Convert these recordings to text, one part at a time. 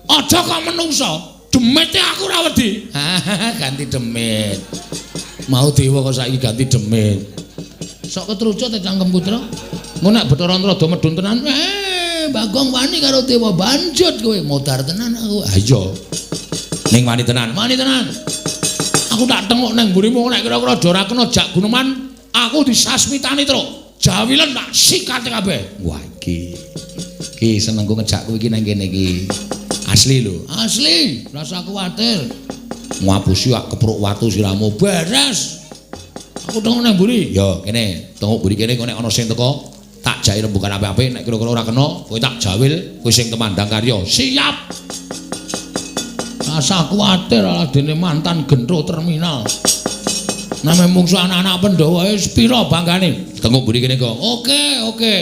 Aja kok menungsa. Demite aku ora wedi. Ganti demit. Mau dewa kok saiki ganti demit. Sok ketrucut cangkem putra. Engko nek Bathara Antrada medhun tenan, Bagong wani karo dewa banjut kowe modar tenan aku. Ha iya. Ning wani tenan, wani tenan. Aku tak tengok nang mburimu nek kira-kira ora kena jak guneman, aku disasmitani truk. Jawilen tak sikate kabeh. Wah iki. Iki senengku ngejak kowe iki nang kene iki. Asli lho, asli, rasa kuwatir. Ngapusi ak kepruk watu siramu beres. Aku tengok nang mburi. Ya, kene, tengok mburi kene kok nek ana sing teko tak jake rembugan apik-apik, nek kira-kira ora kena, kowe tak jawil, kowe sing temandang karya. Siap. Rasa kuwatir aladene mantan gentro terminal. Name mungsu anak-anak Pandhawa wis pira banggane? Tengok mburi kene kok. Oke, oke.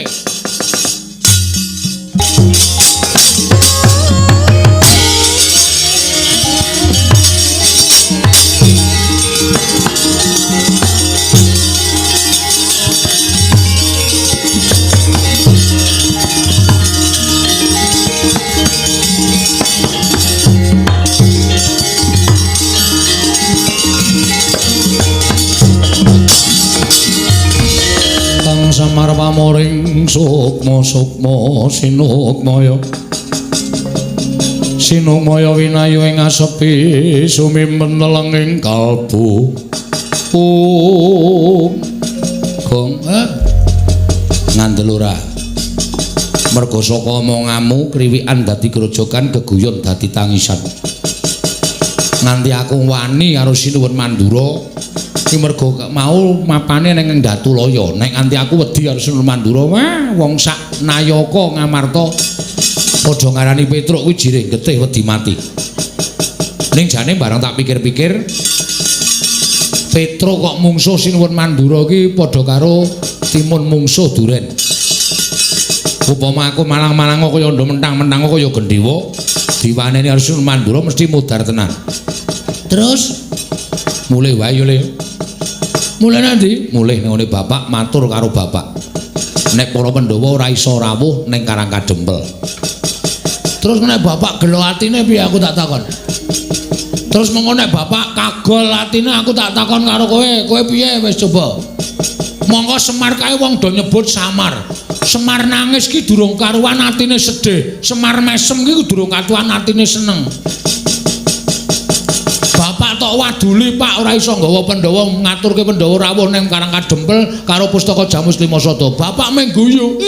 Samar pamoring sukma sukma sinukmaya sinukmaya winayu ing asepi sumimpen telenging kalbu. Gong ngandel ora merga saka omonganmu kriwikan dadi grojogan geguyon dadi tangisan nganti aku wani karo Sinuwun Mandura. Iki mergo mau mapane ning Datulaya. Nek nganti aku wedi karo Sinuwun Mandura, wah wong sak nayaka Ngamarta padha ngarani Petruk kuwi jirih getih wedi mati. Ning jane barang tak pikir-pikir, Petruk kok mungsuh Sinuwun Mandura iki padha karo timun mungsuh duren. Upama aku malang-malang kaya ndo mentang-mentang kaya gendhewa, diwaneni karo Sinuwun Mandura mesti mudhar tenan. Terus mulih wae yo Le. Mulih nanti? Mulih ning ngene bapak matur karo bapak. Nek para Pandhawa ora iso rawuh ning Karang Kadempel. Terus nek bapak gelo atine piye aku tak takon. Terus mengko nek bapak kagol atine aku tak takon karo kowe, kowe piye wis coba. Mongko Semar kae wong do nyebut Samar. Semar nangis ki durung karuan atine sedih. Semar mesem ki durung karuan atine seneng. Bapak tok waduli Pak ora iso nggawa Pandhawa ngaturke Pandhawa rawuh ning Karang Kadempel karo pustaka Jamus Lima Sada. Bapak mung guyu.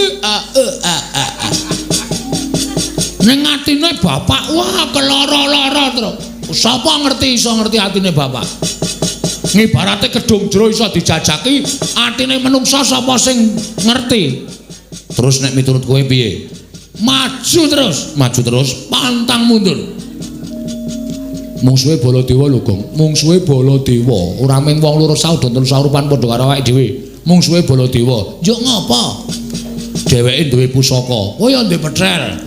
Ning atine bapak wah keloro-loro terus. Sapa ngerti iso ngerti atine bapak? Ngibarate kedung jero iso dijajaki, atine menungsa sapa sing ngerti? Terus nek miturut kowe piye? Maju terus, maju terus, pantang mundur. Mungsuhe Baladewa lho, Gong. Mungsuhe Baladewa, ora mung wong loro saudon telu saurupan padha karo awake dhewe. Mungsuhe Baladewa. Njuk ngapa? Dheweke duwe pusaka. Oh ya duwe petrel.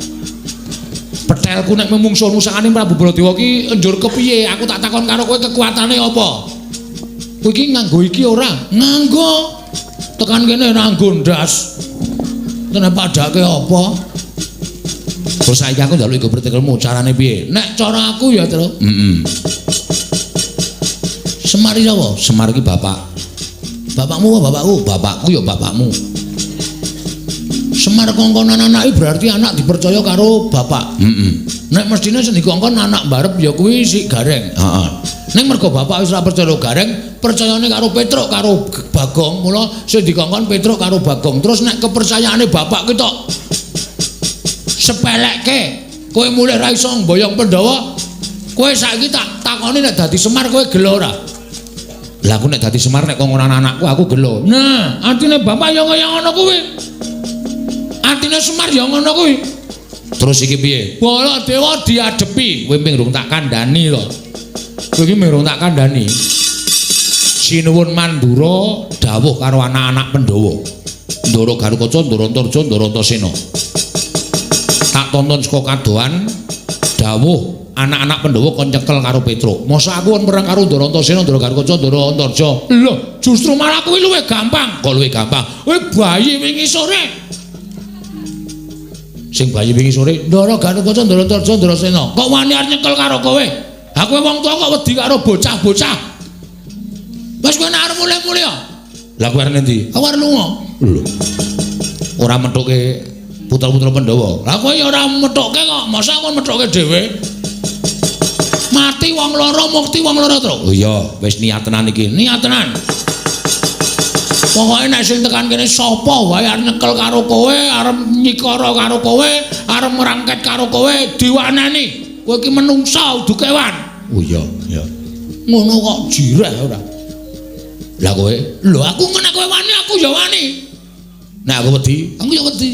Petelku nek mungsuh nusakane Prabu Baladewa ki njur kepiye? Aku tak takon karo kowe kekuatane apa? Kowe iki nganggo iki ora? Nganggo. Tekan kene nganggo ndas. Tenan padake apa? Terus saiki aku njaluk iku pertikelmu carane piye? Nek cara aku ya, Tru. Heeh. Semar iki sapa? Semar iki bapak. Bapakmu apa bapakku? Bapakku ya bapakmu. Semar kongkonan anake berarti anak dipercaya karo bapak. Heeh. Nek mestine sing dikongkon anak mbarep ya kuwi si Gareng. Heeh. Ning mergo bapak wis ora percaya Gareng, percayane karo Petruk karo Bagong, mula sing dikongkon Petruk karo Bagong. Terus nek kepercayaane bapak ki tok sepelekke, kowe mulih ra iso mboyong Pandhawa, kowe saiki tak takoni nek dadi Semar kowe gelo ora? Lah aku nek dadi Semar nek kongkonan anakku aku gelo. Nah, atine bapak ya kaya ngono kuwi. Atine Semar ya ngono kuwi. Terus iki piye? Baladewa diadepi, kowe ming rung tak kandhani to. Kowe iki ming rung tak kandhani. Sinuwun Mandura dawuh karo anak-anak Pandhawa. Ndara Garukaca, Ndara Antarja, Ndara Antasena. Tak tonton saka kadohan dawuh anak-anak Pandhawa kon nyekel karo Petruk. Mosok aku kon perang karo Ndara Antasena, Ndara Garukaca, Ndara Antarja. Lho, justru malah kuwi luwih gampang. Kok luwih gampang? Kowe bayi wingi sore. Sing bayi wingi sore, Ndara Gatotkaca, Ndara Antarja, Ndarasena. Kok wani arep nyekel karo kowe? Ha kowe wong tuwa kok wedi karo bocah-bocah. Wis kowe nek arep mulih-mulih ya. Lah kowe arep endi? Aku arep lunga. Lho. Ora methuke putra-putra Pandhawa. Lah kowe ya ora methuke kok, masa aku methuke dhewe? Mati wong loro, mukti wong loro, Truk. Oh iya, wis niat tenan iki. Niat tenan. Pokoke nek sing tekan kene sapa wae arep nyekel karo kowe, arep nyikara karo kowe, arep ngrangket karo kowe, diwaneni. Kowe iki menungsa udu kewan. Oh iya, iya. Ngono kok jireh ora. Lah kowe? Lho aku nek kowe wani aku ya wani. Nek aku wedi, aku ya wedi.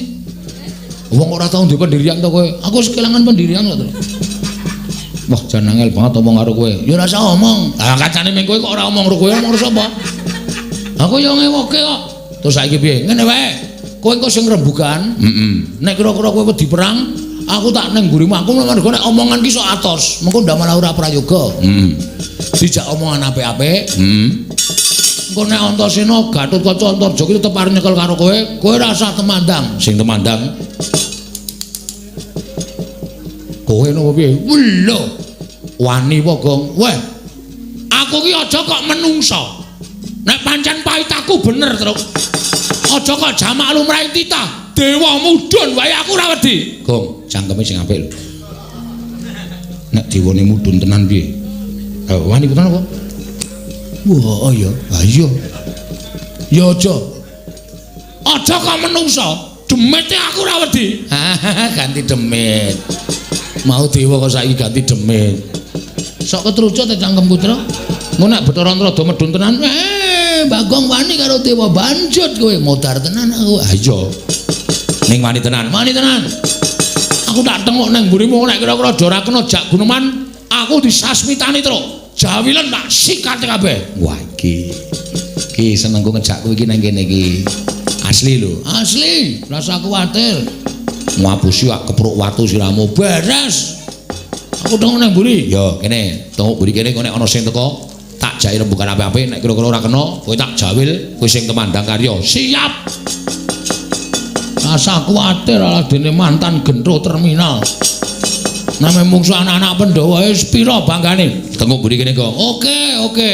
Wong ora tau duwe pendirian to kowe. Aku wis kelangan pendirian kok. Wah, jan angel banget omong karo kowe. Ya ora usah omong. Lah kancane ming kowe kok ora omong karo kowe, omong karo sapa? Aku ya ngewoke kok. Terus saiki piye? Ngene wae. Kowe engko sing rembugan. Heeh. Nek kira-kira kowe wedi perang, aku tak ning mburimu. Aku mergo nek omongan ki sok atos, mengko ndak malah ora prayoga. Heeh. Dijak omongan apik-apik. Heeh. Engko nek Antasena, Gatotkaca, Antarja ki tetep arep nyekel karo kowe, kowe ora usah temandang. Sing temandang kowe napa piye? Lho. Wani apa, Gong? Weh. Aku ki aja kok menungsa. Nek pancen paitaku bener, Truk. Aja kok jamak lumrahe titah. Dewa mudhun wae aku ora wedi. Gong, cangkeme sing apik lho. Nek dewane mudhun tenan piye? Ha wani tenan apa? Wah, iya. Ha iya. Ya aja. Aja kok menungsa. Demite aku ora wedi. Ganti demit. Mau dewa kok saiki ganti demit. Sok ketrucut cangkem putra. Engko nek Bathara Antrada medhun tenan, Bagong wani karo dewa banjut kowe modar tenan aku. Ha iya. Ning wani tenan. Wani tenan. Aku tak tengok nang mburimu nek kira-kira ora kena jak guneman, aku disasmitani, Truk. Jawilen tak sikat kabeh. Wah iki. Iki senengku ngejak kowe iki nang kene iki. Asli lho. Asli, rasa kuwatir. Ngapusi ak kepruk watu siramu. Beres. Aku tengok nang mburi. Ya, kene. Tengok mburi kene kok nek ana sing teko tak jake rembugan apik-apik, nek kira-kira ora kena, kowe tak jawil, kowe sing temandang karya. Siap. Rasa kuwatir aladene mantan gentro terminal. Name mungsu anak-anak Pandhawa wis pira banggane? Tengok mburi kene kok. Oke, oke.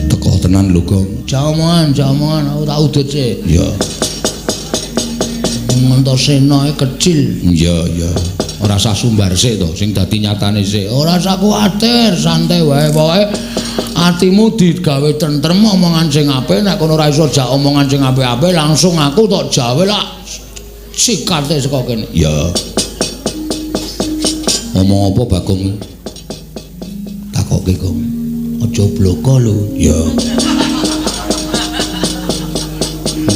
Teko tenan lho, Gong. Jamongan, jamongan, aku tak udut sik. Iya. Antasena kecil. Iya, iya. Ora usah sumbar sik to, sing dadi nyatane sik. Ora usah kuwatir, santai wae pokoke atimu digawe tentrem, omongan sing apik. Nek kono ora iso jak omongan sing apik-apik, langsung aku tok jawe lak sikate saka kene. Iya. Omong apa Bagong? Takoke, Gong. Aja bloko lho. Iya.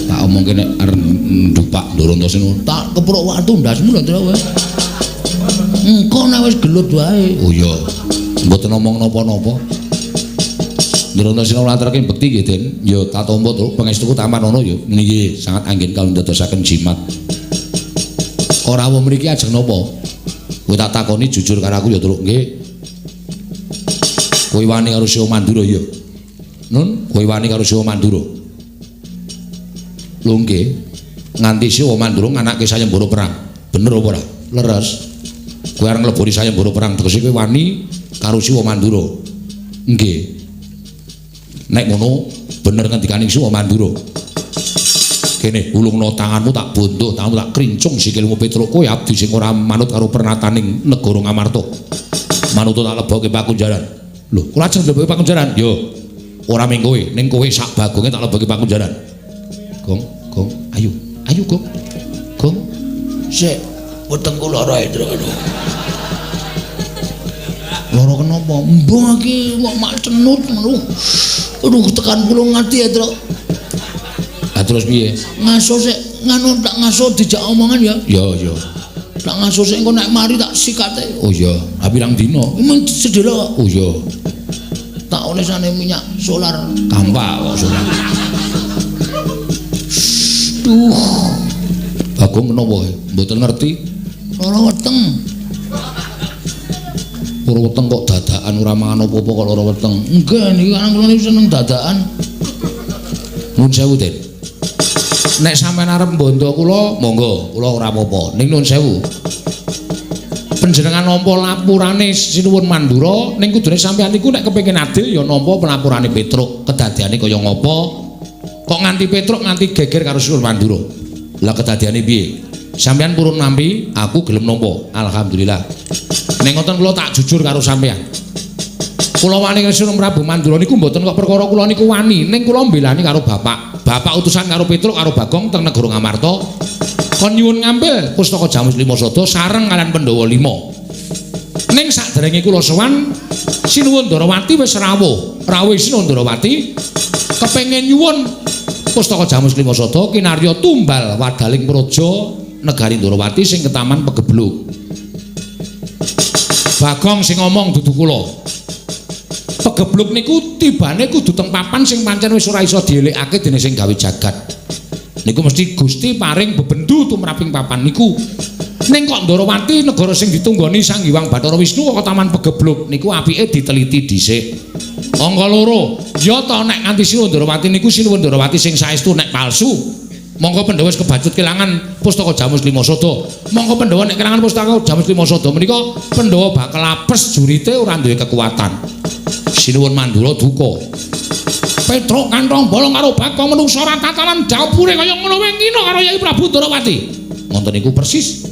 Tak omongke nek arep ndupak Ndara Antasena, tak kepruk watu ndasmu lho, Tru. Engko nek wis gelut wae. Oh iya. Mboten omong napa-napa. Ndara Antasena nglaturake bekti nggih, Den. Ya tak tampa, Truk, pangestuku taman ana ya. Nggih, sangat anggen kawula ndadosaken jimat. Ora rawuh mriki ajeng napa? Kowe tak takoni jujur karo aku ya, Truk, nggih. Kowe wani karo Siwa Mandura ya? Nun, kowe wani karo Siwa Mandura? Lho nggih. Nganti Siwa Mandura nganake sayembara perang. Bener apa ora? Leres. Kowe arep ngleboni sayembara perang tegese kowe wani karo Siwa Mandura. Nggih. Nek ngono bener ngendikane Siwa Mandura. Kene ulungno tanganmu tak bondoh, tanganmu tak krincung sikilmu Petruk. Kowe abdi sing ora manut karo pernataning negara Ngamarta. Manut tak lebokke pakunjaran. Lho, kula ajeng lebokke pakunjaran? Yo. Ora ming kowe, ning kowe sak bagonge tak lebokke pakunjaran. Gong, gong, ayo, ayo gong. Gong. Sik, wetengku lara e, Truk. Lara kenapa? Mbah iki kok mak cenut ngono. Aduh tekan 10 ati ya, Truk. Lah terus piye? Ngaso sik nganu tak ngaso dijak omongan ya. Ya, ya. Tak ngaso sik engko nek mari tak sikate. Oh iya, ha pirang dina? Emang sedhela. Oh iya. Tak olesane minyak solar. Kampak kok solar. Duh. Bagong menapa? Mboten ngerti. Lara weteng. Lara weteng kok dadakan ora mangan apa-apa kok lara weteng. Nggih niki kan kula niku seneng dadakan. Nuwun sewu, Den. Nek sampean arep mbondo kula, monggo, kula ora apa-apa. Ning nuwun sewu. Panjenengan nampa lapurane Sinuwun Mandura, ning kudune sampean niku nek kepengin adil ya nampa pelapurane Petruk. Kedadeane kaya ngapa? Kok nganti Petruk nganti geger karo Sinuwun Mandura? Lah kedadeane piye? Sampean purun nampi, aku gelem nampa. Alhamdulillah. Ning ngoten kula tak jujur karo sampean. Kula wani karo Sinuwun Prabu Mandura niku mboten kok perkara kula niku wani, ning kula mbelani karo bapak. Bapak utusan karo Petruk karo Bagong teng negara Ngamarta. Kon nyuwun ngambil pustaka Jamus Lima Sada sareng kalian Pandhawa 5. Ning saderenge kula sowan Sinuwun Ndarawati wis rawuh. Rawuh Sinuwun Ndarawati kepengin nyuwun pustaka Jamus Lima Sada kinarya tumbal wadaling praja negari Ndarawati sing ketaman pegebluk. Bagong sing ngomong dudu kula. Pegebluk niku tibane kudu teng papan sing pancen wis ora iso dielikake dening sing gawe jagat. Niku mesti Gusti paring bebendu tumraping papan niku. Ning kok Ndarawati negara sing ditunggoni Sang Hyang Bathara Wisnu kok taman pegebluk niku apike diteliti dhisik. Angka loro, ya ta nek nganti Sinuwun Ndarawati niku Sinuwun Ndarawati sing saestu nek palsu. Mongko Pandhawa wis kebacut kelangan pustaka Jamus Lima Sada. Mongko Pandhawa nek kelangan pustaka Jamus Lima Sada menika Pandhawa bakal apes jurite ora duwe kekuatan. Sinuwun Mandura duka. Petruk kantong bolong karo Bagong menungsa ora tatanan dapure kaya ngono wae ngina karo Yai Prabu Ndarawati. Ngoten niku persis.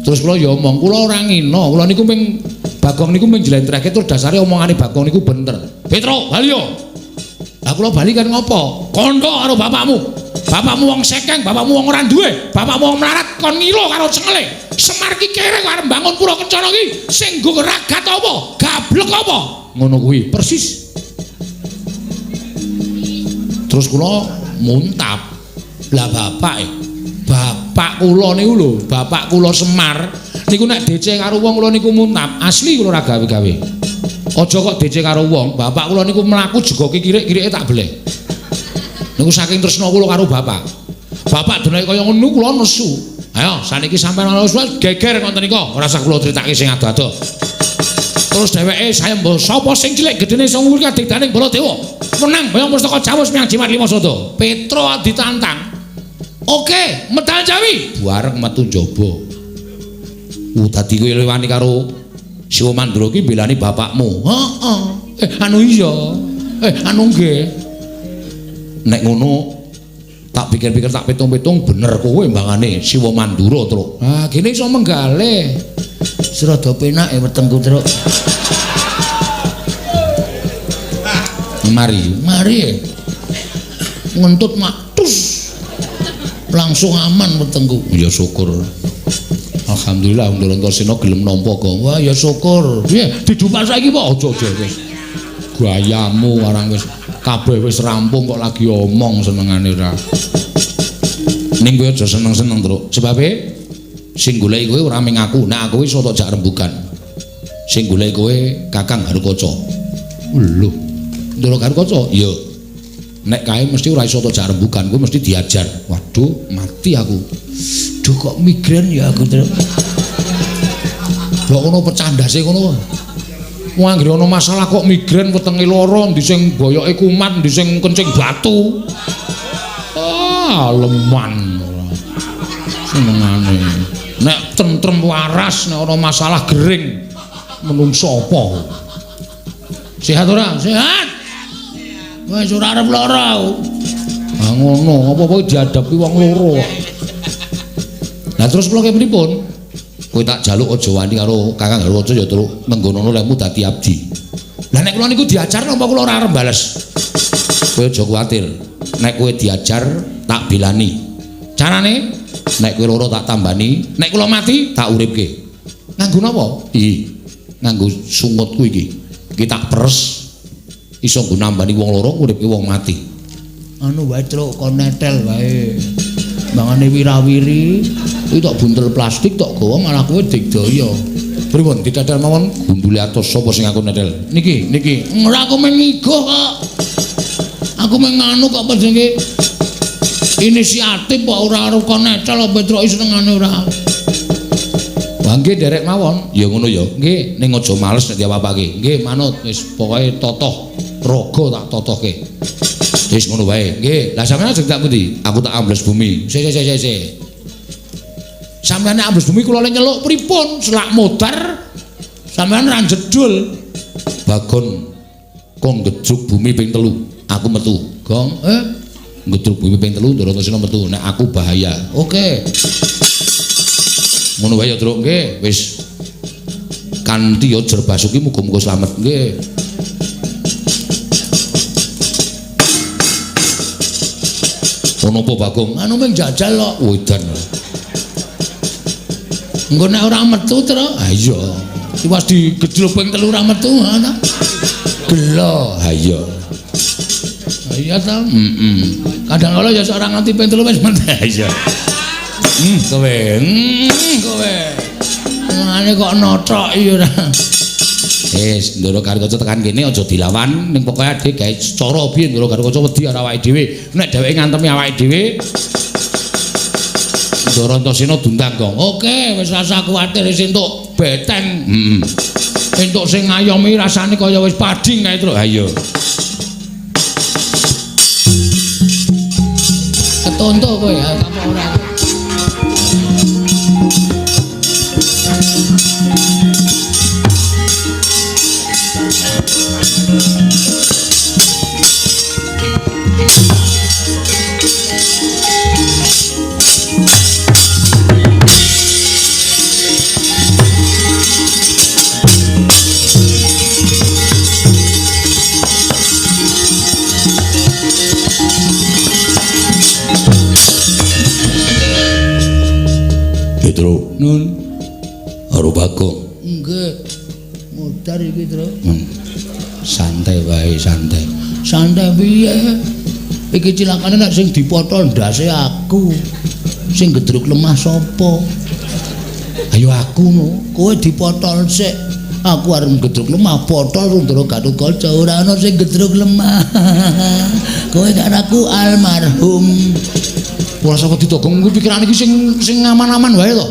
Terus kula ya omong, kula ora ngina, kula niku ming Bagong niku ming njlentrehke terus dasare omongane Bagong niku bener. Petruk, bali yo. Lah kula bali kan ngopo? Kandha karo bapakmu. Bapakmu wong sekeng, bapakmu wong ora duwe, bapakmu wong melarat kon ngilo karo cengele. Semar ki kere kok arep mbangun pura kencana ki sing nggo ragat apa? Gablek apa? Ngono kuwi persis. Terus kula muntap. Lah bapak bapak kula niku lho, bapak kula Semar niku nek DC karo wong kula niku muntap, asli kula ora gawe-gawe. Aja kok DC karo wong, bapak kula niku mlaku jegoki kirik-kirike tak beleh. Niku saking tresna kula karo bapak. Bapak deneke kaya ngono kula nesu. Ayo saniki sampean ana wis geger ngoten nika, ora usah kula critake sing ado-ado. Terus dheweke sayembara sapa sing cilik gedene iso nguwuri kadigdaning Baladewa. Menang boyong pustaka Jamus menyang Jimat Lima Sada. Petro ditantang. Oke, medal Jawi. Bareng metu njaba. Dadi kowe wani karo Siwa Mandura ki mbelani bapakmu. Heeh. Anu iya. Anu nggih. Nek ngono tak pikir-pikir tak pitung-pitung bener kowe mbangane Siwa Mandura, Truk. Ah, gene iso menggale. Serada penak wetengku, Truk. Mari, mari. Ngentut mak tus. Langsung aman wetengku. Ya syukur. Alhamdulillah Ndara Antasena gelem nampa kok. Wah, ya syukur. Piye didupak saiki apa aja-aja wis. Gayamu arang wis kabeh wis rampung kok lagi omong senengane ora. Ning kowe aja seneng-seneng, Truk. Sebabe sing goleki kowe ora ming aku, nek aku iso tok jak rembugan. Sing goleki kowe Kakang Garukaca. Lho, Ndara Garukaca? Iya. Nek kae mesti ora iso tok jak rembugan, kowe mesti diajar. Waduh, mati aku. Duh kok migrain ya aku, Truk. Lho ngono pecah ndase ngono. Wong anggere ana masalah kok migrain wetenge lara, endi sing boyoke kumat, endi sing kencing batu. Ah, leman ora. Senengane. Nek tentrem waras, nek ana masalah gering menungso apa? Sehat ora? Sehat. Wis ora arep lara aku. Ah ngono, apa-apa dihadapi wong loro. Lah terus kula kepripun? Kowe tak jaluk aja wani karo Kakang Garukaca ya Truk, menggonono lehmu dadi abdi. Lah nek kula niku diajar napa kula ora arep bales? Kowe aja kuwatir. Nek kowe diajar tak bilani. Carane nek kowe loro tak tambani, nek kula mati tak uripke. Nganggo napa? Ih. Nganggo sungutku iki. Iki tak peres iso nggo nambani wong loro nguripke wong mati. Anu wae Truk, kon netel wae. Mangane wirawiri, kuwi tok buntel plastik tok gawa malah kowe digdaya. Pripun ditetel mawon gundule atos sapa sing aku netel? Niki, niki. Ora aku mung ngigoh kok. Aku mung nganu kok apa jenenge? Inisiatif kok ora arep kon netel apa Petruk senengane ora. Wah nggih nderek mawon. Ya ngono ya. Nggih, ning aja males nek diapa-apake. Nggih, manut wis pokoke totoh raga tak totohke. Wis ngono wae. Nggih, lah sampeyan ajeng tak pundi? Aku tak ambles bumi. Sik sik sik sik. Sampeyan nek ambles bumi kula le nyeluk pripun? Selak modar sampeyan ra jedul. Bagon kok ngedruk bumi ping 3. Aku metu. Gong, ngedruk bumi ping 3 Ndarantasena metu. Nek aku bahaya. Oke. Ngono wae ya, Truk. Nggih, wis. Kanthi ya Jerbasuki muga-muga slamet. Nggih. Ono apa Bagong? Anu mung jajal kok. Wedan. Engko nek ora metu, Truk. Ha iya. Tiwas digedhul ping 3 ora metu, ha ta? Gelo. Ha iya. Ha iya ta? Heeh. Kadang kala ya ora nganti ping 3 wis metu. Ha iya. Kowe. Kowe. Ngene kok nothok iki ora. Wis, Ndara Garukaca tekan kene aja dilawan, ning pokoke adhe gawe cara piye Ndara Garukaca wedi karo awake dhewe. Nek dheweke ngantemi awake dhewe, Ndara Antasena dundang, Gong. Oke, wis rasa kuwatir wis entuk beteng. Heeh. Entuk sing ngayomi rasane kaya wis padhing kae, Truk. Ha iya. Ketonto kowe ya, apa ora? Petro, Nun. Karo Bagong. Nggih. Modar iki, Truk. Santai wae, santai. Santai piye? Iki cilakane nek sing dipotol ndase aku. Sing gedruk lemah sapa? Ayo aku no. Kowe dipotol sik. Aku arep gedruk lemah, potol Ndara Gatotkaca ora ana sing gedruk lemah. Kowe karo aku almarhum. Ora sapa ditogong kuwi pikirane iki sing sing aman-aman wae to.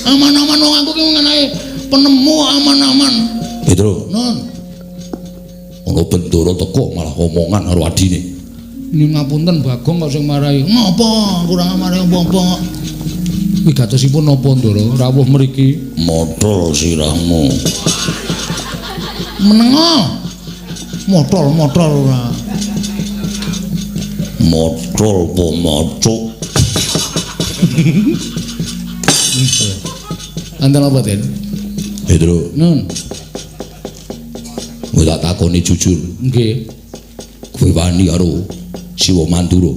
Aman-aman wong aku ki mengenai penemu aman-aman. Petro, Nun. Ana bendara teko malah omongan karo adine. Nyuwun ngapunten Bagong kok sing marahi. Ngopo? Kurang marahi apa-apa. Wigatosipun napa Ndara rawuh mriki? Motol sirahmu. Menengo. Motol-motol ora. Motol po macuk. Anten apa, Den? Petro, Nun. Kowe tak takoni jujur. Nggih. Kowe wani karo Siwa Mandura?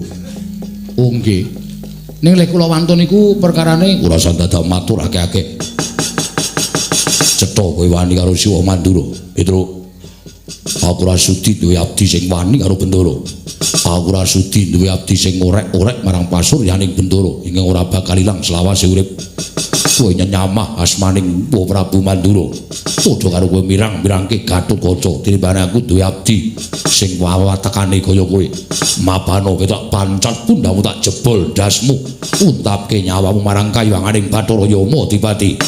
Oh nggih. Ning lek kula wantun niku perkarane ora usah dadak matur akeh-akeh. Cetha kowe wani karo Siwa Mandura. Petro, aku ora sudi duwe abdi sing wani karo Bendara. Aku ora sudi duwe abdi sing orek-orek marang pasuryaning Bendara ingkang ora bakal ilang selawase urip. Kowe nyenyamah asmaning Prabu Mandura. Padha karo kowe mirang-mirangke Gatotkaca tinimbang aku duwe abdi sing wawatekane kaya kowe. Mapano kowe tak pancat pundhamu tak jebol ndasmu, untapke nyawamu marang kayuwanganing Bathara Yama Dipati.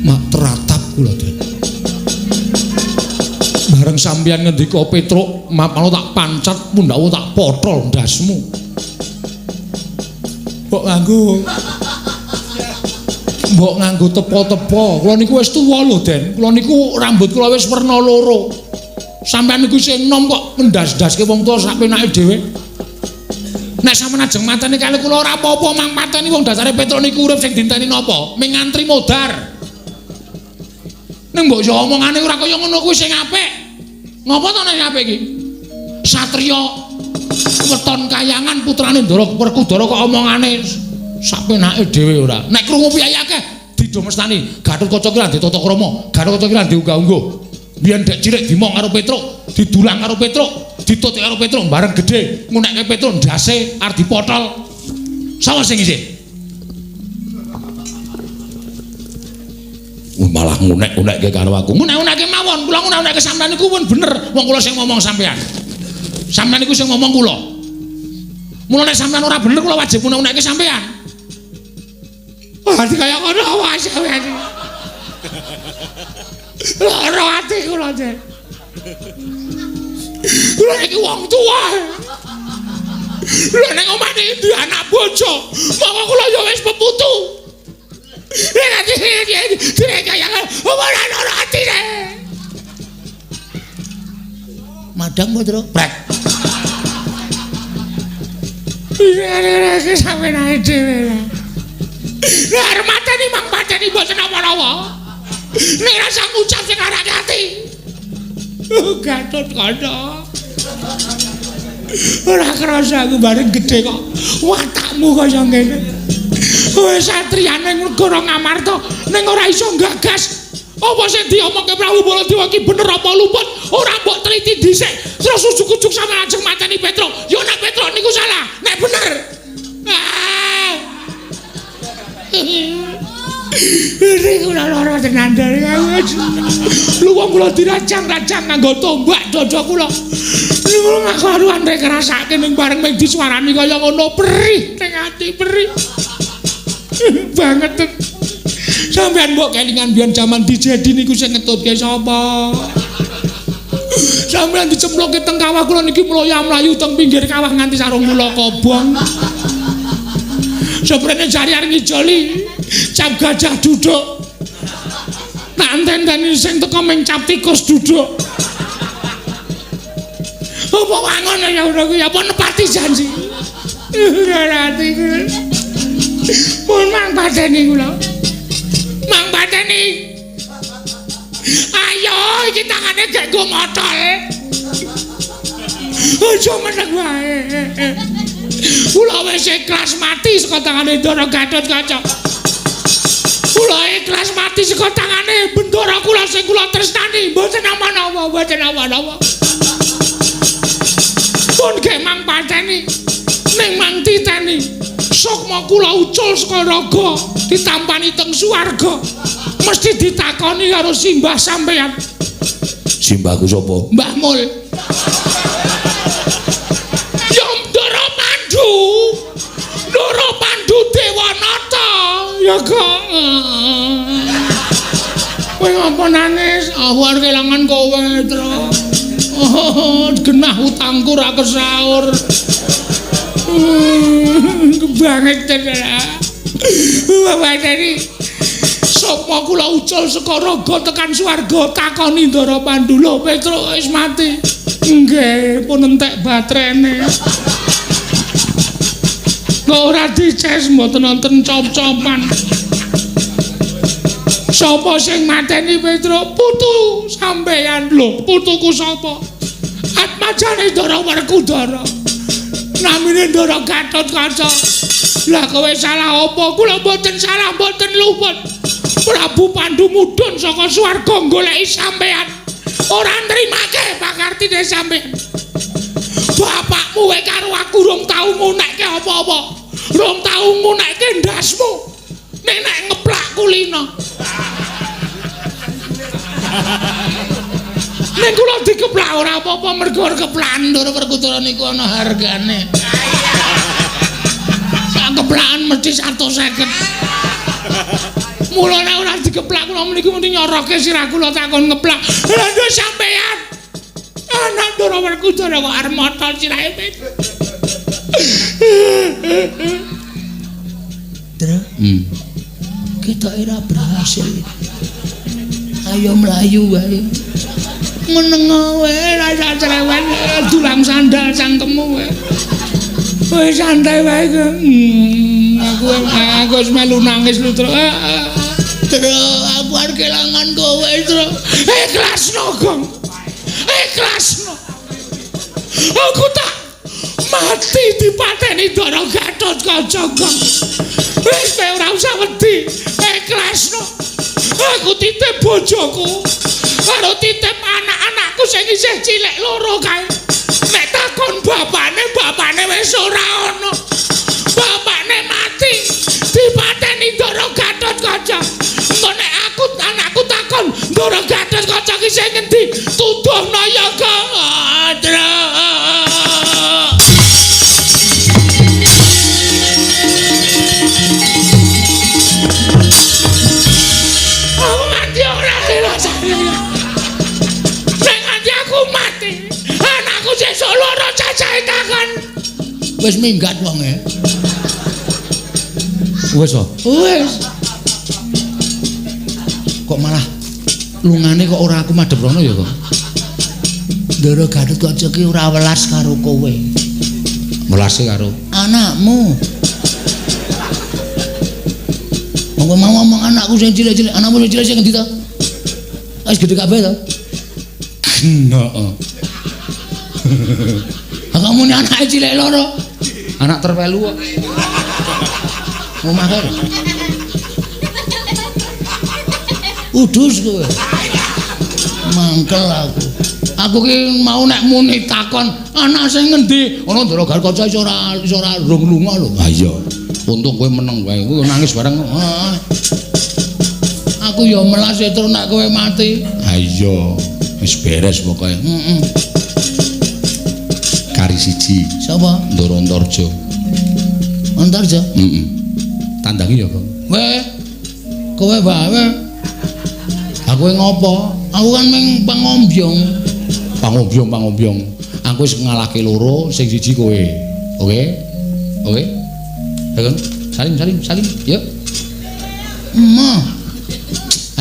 Mak teratap kula, Den. Bareng sampeyan ngendika Petruk, mapano tak pancat pundhamu tak potol ndasmu. Mbok nganggo tepo-tepo. Kula niku wis tuwa lho, Den. Kula niku rambut kula wis werna loro. Sampeyan niku isih enom kok mendas-ndaske wong tuwa sak penake dhewe. Nek sampeyan ajeng mateni kali kula ora apa-apa, mang mateni wong dasare Petruk niku urip sing dinteni napa? Ming ngantri modar. Ning mbok yo omongane ora kaya ngono kuwi sing apik. Ngopo to nek apik iki? Satriya Weton kayangan putrane Ndara Werkudara kok omongane sapenake dhewe ora. Nek krungu piyayi akeh didomestani. Gatotkaca ki ra ndek tata krama, Gatotkaca ki ra ndek unggah-ungguh. Biyen dek cilik dimong karo Petruk, didulang karo Petruk, ditutik karo Petruk bareng gedhe, ngunekke Petruk ndase arep dipotol. Sapa sing isih? Malah ngunek-unekke karo aku. Ngunek-unekke mawon, kula ngunek-unekke sampean niku pun bener. Wong kula sing ngomong sampean. Sampean niku sing ngomong kula. Mula nek sampean ora bener kula wajib ngunek-unekke sampean. Wah, kaya ngono wae sampean. Lara ati kula, Cek. Kula iki wong tuwa. Lha nek omah iki anak bojo, monggo kula ya wis peputu. Ora lara atine. Madang apa, Tru? Prek. Iki sampeyan ae dhewe. Lah arep mateni mang pateni mboten napa-napa. Nek rasa ngucap sing arake ati. Gatotkaca. Ora krasa aku bareng gedhe kok watakmu kaya ngene. Kowe satriyane negara Ngamarta ning ora iso nggagas. Apa sing diomongke Prabu Baladewa iki bener apa luput? Ora mbok teliti dhisik. Terus ujug-ujug sampeyan ajeng mateni Petruk. Ya nek Petruk niku salah, nek bener. Ah. Ini kula lara tenan dari lu wong kula dirajang-rajang nganggo tombak dada kula. Niku ngaruan rek ngrasake ning bareng mung disuarani kaya ngono perih ning ati perih. Banget. Sampeyan mbok kelingan biyen jaman dijedi niku sing ngetutke sapa? Sampeyan dicemplungke teng kawah kula niki mloya-mlayu teng pinggir kawah nganti sarung kula kobong. Seprene jari arep ngijoli cap gajah duduk. Tak enteni sing teko ming cap tikus duduk. Apa wangun ya ora kuwi apa nepati janji. Ora ati kula. Pun mang pateni kula. Mang pateni. Ayo iki tangane gek nggo motol. Aja meneng wae. Kula wis ikhlas mati saka tangane Ndara Gatotkaca. Kula ikhlas mati saka tangane bendara kula sing kula tresnani, mboten napa-napa, mboten napa-napa. Pun gek mang pateni ning mang titeni. Sukma kula ucul saka raga ditampani teng swarga. Mesti ditakoni karo simbah sampeyan. Simbahku sapa? Mbah Mul. Ya Ndara Pandu. Ndara Pandu Dewanata. Ya kok. Kowe ngapa nangis? Aku arep kelangan kowe, Tru. Oh, genah utangku ra kesaur. Kebanget tenan. Bapak tadi sapa kula ucul saka raga tekan swarga takoni Ndara Pandu lho Petruk wis mati. Nggih, pun entek baterene. Kok ora dices mboten wonten cop-copan. Sapa sing mateni Petruk? Putu sampeyan lho, putuku sapa? Atmajane Ndara Werkudara. Namine Ndara Gatotkaca. Lah kowe salah apa? Kula mboten salah, mboten luput. Prabu Pandu mudhun saka swarga goleki sampeyan. Ora nrimake pakartine sampeyan. Bapakmu wae karo aku rong tau ngunekke apa-apa. Rong tau ngunekke ndasmu. Nek nek ngeplak kulino. Nek kula dikeplak ora apa-apa mergo keplakan Ndara Werkudara niku ana hargane. Sak keplakan mesti 150. Mula nek ora dikeplak kula meniku mesti nyoroke sirah kula takon ngeplak. Lha nduk sampeyan. Anak Ndara Werkudara kok arep motol sirahe. Tru. Kita ora berhasil. Ayo mlayu wae. Meneng wae rasa cerewet dulang sandal cangkemmu wae. Wis santai wae. Aku wis melu nangis lho, Tru. Tru, aku arep kelangan kowe, Tru. Ikhlasno, Gong. Ikhlasno. Aku tak Mati dipateni Ndara Gatotkaca, Gong. Wis kowe ora usah wedi. Ikhlasno. Aku titip bojoku karo titip anak-anakku sing isih cilik loro kae. Nek takon bapane, bapane wis ora ana. Bapane mati dipateni Ndara Gatotkaca. Engko nek aku anakku takon Ndara Gatotkaca ki sing ngendi, tuduhno ya, Gong. Aku nganti ora dirasani. Nek nganti aku mati, anakku sesuk loro cacahe takon. Wis minggat wonge. Wis to? Wis. Kok malah lungane kok ora aku madhep rono ya, Kok? Ndara Gatotkaca ki ora welas karo kowe. Welase karo anakmu. Monggo mau ngomong anakku sing cilik-cilik, anakmu sing cilik sing ngendi to? Wis gedhe kabeh to? Heeh. Ha kamu ni anake cilik loro. Anak terwelu kok. Omah kae. Udus kowe. Mangkel aku. Aku ki mau nek muni takon anak sing ngendi, ana Ndara Gatotkaca iso ora rung lunga lho. Ha iya. Untung kowe meneng wae. Kowe nangis bareng. Heeh. Aku ya melas terus nek kowe mati. Ha iya. Wis beres pokoke. Heeh. Kari siji. Sapa? Ndara Antarja. Antarja? Heeh. Tandangi ya, Kang. Weh. Kowe wae. Aku ngopo? Aku kan mung pangombyong. Pangombyong. Aku wis ngalahke loro, sing siji kowe. Oke? Oke? Ya kan? Salim, salim, salim. Yuk. Emoh.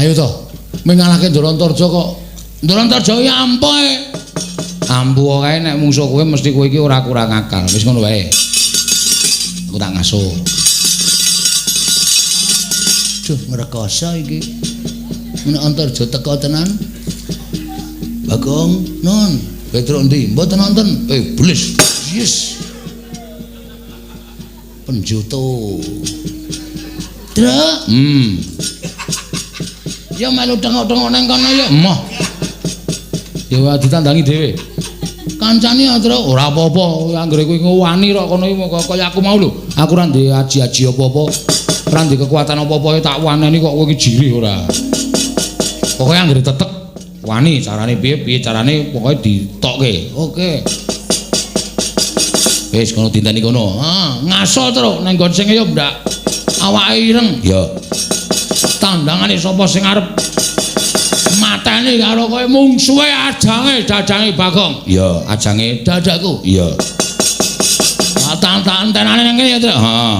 Ayo to. Mung ngalahke Ndara Antarja kok. Ndara Antarja ya ampuh. Ampuh kae nek mungsuh kowe mesti kowe iki ora kurang akal. Wis ngono wae. Aku tak ngasuh. Duh, ngrekoso iki. Nek Antarja teko tenan. Bagong, nun, Petruk endi? Mboten nonton. Iblis. Yes. Penjoto. Truk. Ya melu tengok-tengok nang kono ya. Emoh. Ya wae ditandangi dhewe. Kancane ya, Truk. Ora apa-apa, anggere kowe wani kok kono iki kaya aku mau lho. Aku ora ndek aji-aji apa-apa. Ora ndek kekuatan apa-apa tak waneni kok kowe iki jirih ora. Pokoke anggere tetek wani carane piye-piye carane pokoke ditokke. Oke. Wis kono dinteni kono. Ah, ngaso Truk nang nggon sing ya ndak awake ireng. Ya. Tandangane sapa sing arep mateni karo kowe mungsuhe ajange dadange Bagong. Ya, ajange dadaku. Iya. Tantanane nang kene ya, Truk. Heeh.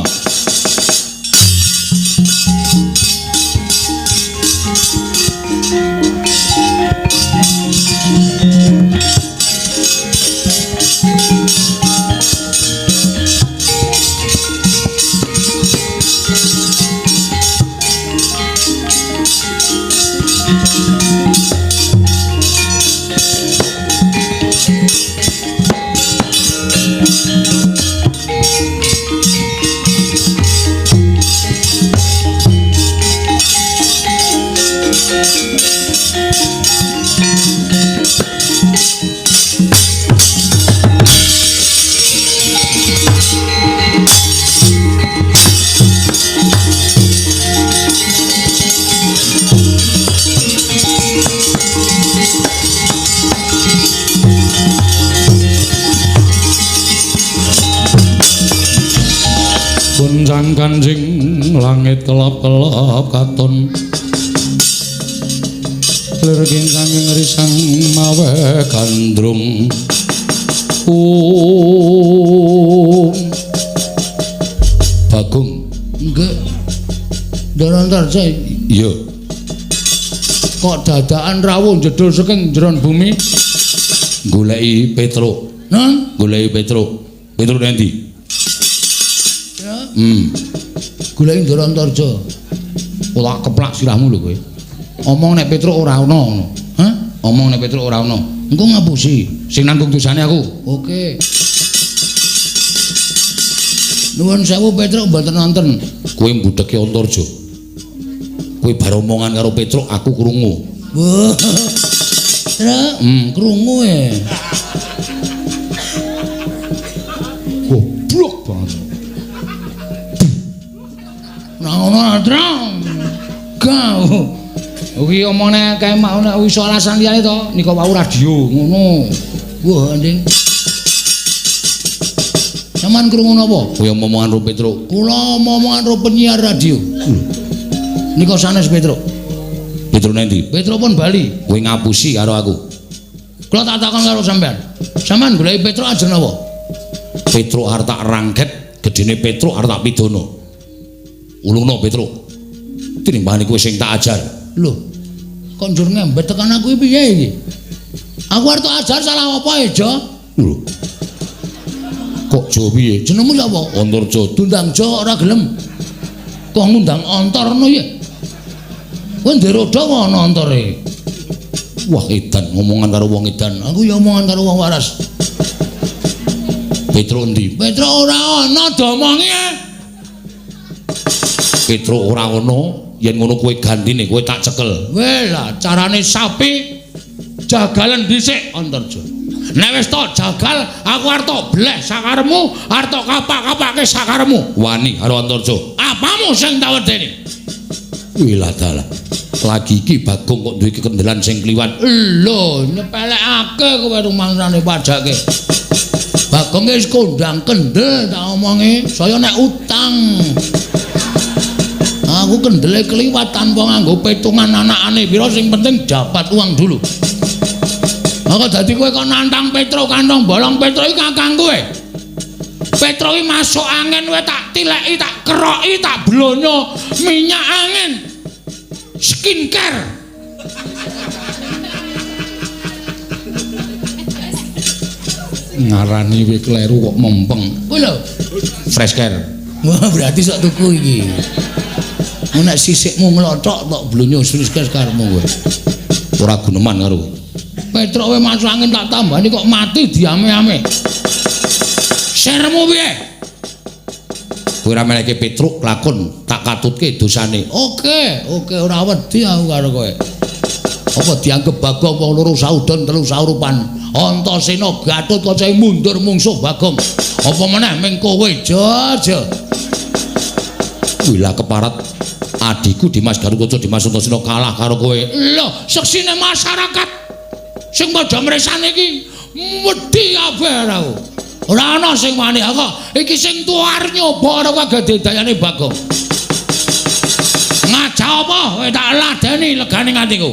Gonjang kanjing langit kelap-kelap katon lir kincanging risang mawe gandrung. Bagong. Nggih. Ndara Antarja. Iya. Kok dadakan rawuh jedul saking jeron bumi? Goleki Petruk. Nun? Goleki Petruk. Petruk nang ndi? Ya. Goleki Ndara Antarja. Ora keplak sirahmu lho kowe. Omong nek Petruk ora ana ngono. Hah? Omong nek Petruk ora ana. Engko ngapusi. Sing nanggung dosane aku. Oke. Nuwun sewu Petruk mboten nonton. Kowe mbudheke Antarja. Kowe bar omongan karo Petruk aku krungu. Wah. Truk, krungu e. Goblok banget. Nah ngono Truk. Gau. Kuwi omongane kae mau nek iso alasan liyane to, nika wau radio ngono. Wah, Nding. Sampeyan krungu napa? Kowe omongan karo Petruk. Kula omongan karo penyiar radio. Nika sanes Petruk. Petruk nendi? Petruk pun bali. Kowe ngapusi karo aku. Kula tak takon karo sampeyan. Sampeyan goleki Petruk ajeng napa? Petruk arep tak rangket, gedene Petruk arep tak pidana. Ulungno Petruk. Tinimbangane kowe sing tak ajar. Lho, kok njur ngembet tekan aku piye iki? Aku arep tak ajar salah apa e, Jo? Lho. Kok Jo piye? Jenengmu sapa? Antarja. Diundang Jo ora gelem. Kok ngundang Antar ngono ya? Kowe ndek roda kok ana antare. Wah, edan ngomongan karo wong edan. Aku ya omongan karo wong waras. Petruk endi? Petruk ora ana domongi. Petruk ora ana, yen ngono kowe gantine, kowe tak cekel. Weh lah, carane sapi jagalan dhisik Antarja. Nek wis tok jagal, aku arep tok bleh sakaremu, arep tok kapak-kapake sakaremu. Wani karo Antarja. Apamu sing tak wedeni? Wilah dalah. Lagi iki Bagong kok duwe kekendelan sing kliwat. Lho, nyepelekake kowe rumangsane pajake. Bagong wis kondang kendel tak omongi, saya nek utang. Aku kendele kliwat tanpa nganggo petungan anakane pira, sing penting dapat uang dulu. Maka dadi kowe kok nantang Petruk kantong bolong. Petruk iki kakang kowe. Petruk iki masuk angin kowe tak tileki, tak keroki, tak blonyo minyak angin. Skincare. Ngarani kowe kleru kok mempeng. Kuwi lho, fresh care. Wah, berarti sok tuku iki. Nek sisikmu nglothok tok blonyo skincare karepmu kowe. Ora guneman karo kowe. Petruk kowe masuk angin tak tambani kok mati diame-ame. Sermu piye? Kowe ora meleke Petruk lakon tak katutke dosane. Oke, oke ora wedi aku karo kowe. Apa dianggep Bagong wong loro saudon telu saurupan. Antasena Gatotkaca mundur mungsuh Bagong. Apa meneh ming kowe aja. Wilah keparat adikku Dimas Garukaca Dimas Antasena kalah karo kowe. Lho, seksine masyarakat sing padha mresane iki wedi kabeh aku. Ora ana sing wani aku. Iki sing tuwa arep nyoba karo kagedayane Bagong. Ngajak apa kowe tak ladeni legane atiku.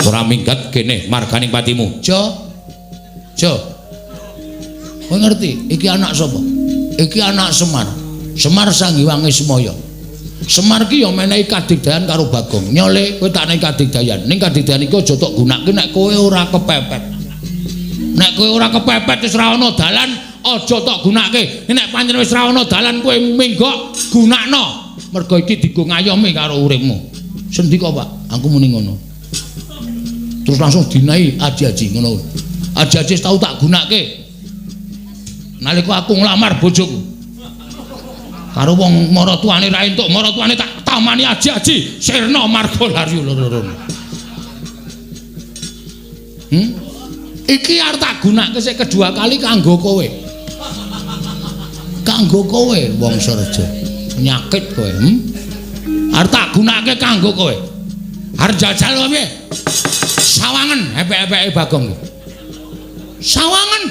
Ora minggat kene marganing patimu. Jo. Jo. Kowe ngerti iki anak sapa? Iki anak Semar. Semar Sang Hyang Ismaya. Semar ki ya menehi kadigdayan karo Bagong. Nyole kowe tak nehi kadigdayan. Ning kadigdayan iki aja tok gunake nek kowe ora kepepet. Nek kowe ora kepepet wis ora ana dalan, aja tok gunake. Nek pancen wis ora ana dalan kowe minggok gunakno. Mergo iki dienggo ngayomi karo uripmu. Sendika, Pak, aku muni ngono. Terus langsung dinahi aji-aji ngono. Aji-aji tau tak gunake. Nalika aku nglamar bojoku. Karo wong maratuane ra entuk, maratuane tak tamani aji-aji sirna marga lari loro-loro. Iki arep tak gunake sik kedua kali kanggo kowe. Kanggo kowe wong Sarja. Penyakit kowe, Arep tak gunake kanggo kowe. Arep jajal piye? Sawangen epek-epeke Bagong. Sawangen.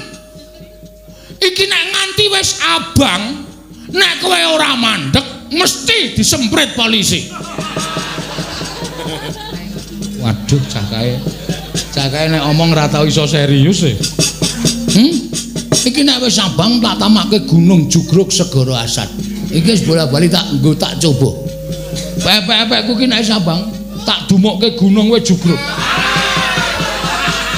Iki nek nganti wis abang, nek kowe ora mandek mesti disemprit polisi. Waduh, cah kae. Cah kae nek omong ora tau iso serius e. Iki nek wis abang tak tamake Gunung Jugruk Segara Asat. Iki wis bola-bali tak nggo tak coba. Pepek-pepekku ki nek wis abang tak dumukke gunung wis jugruk.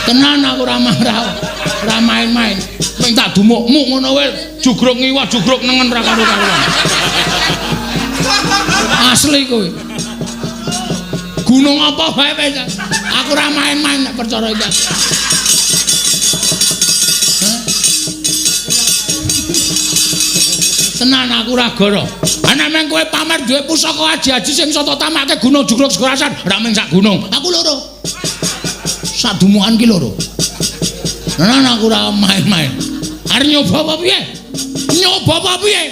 Tenan aku ora marah. Ora main-main. Ming tak dumukmu ngono wae jugruk ngiwa jugruk nengen ra karo-karuan. Asli kowe. Gunung apa wae wis. Aku ora main-main nek perkara iki. Tenan aku ora goro. Ana meng kowe pamer duwe pusaka aji-aji sing iso tok tamake gunung Jugruk Segorasan, ora mung sak gunung. Aku loro. Sak dumukan ki loro. Tenan aku ora main-main. Arep nyoba apa piye? Nyoba apa piye?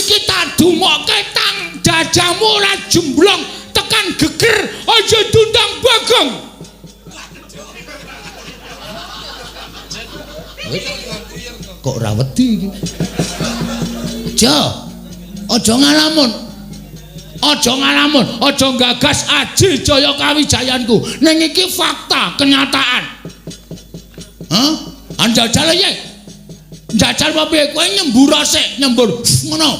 Iki tak dumokke tang jajamu ora jemblong tekan geger aja dundang Bagong. Kok ora wedi iki? Aja. Aja ngalamun. Aja ngalamun, aja gagas aji jaya kawijayanku. Ning iki fakta, kenyataan. Hah? Anjajal piye? Njajal apa piye? Kowe nyembur sik, nyembur ngono.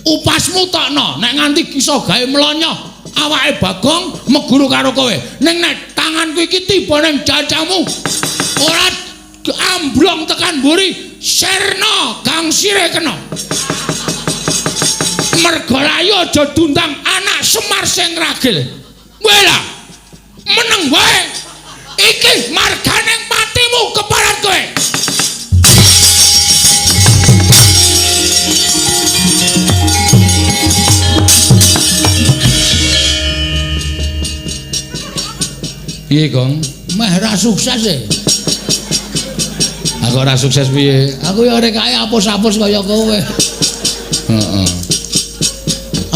Upasmu tokno, nek nganti iso gawe mlonyoh awake Bagong meguru karo kowe. Ning nek tanganku iki tiba ning jajamu ora amblong tekan mburi, sirna gangsire kena. Mergolayu aja dundang anak Semar sing ragil. Wela. Meneng wae. Iki marganing patimu keparat kowe. Piye, Gong? Meh ra sukses e. Aku ora sukses piye? Aku ya ora kaya apus-apus kaya kowe. Heeh.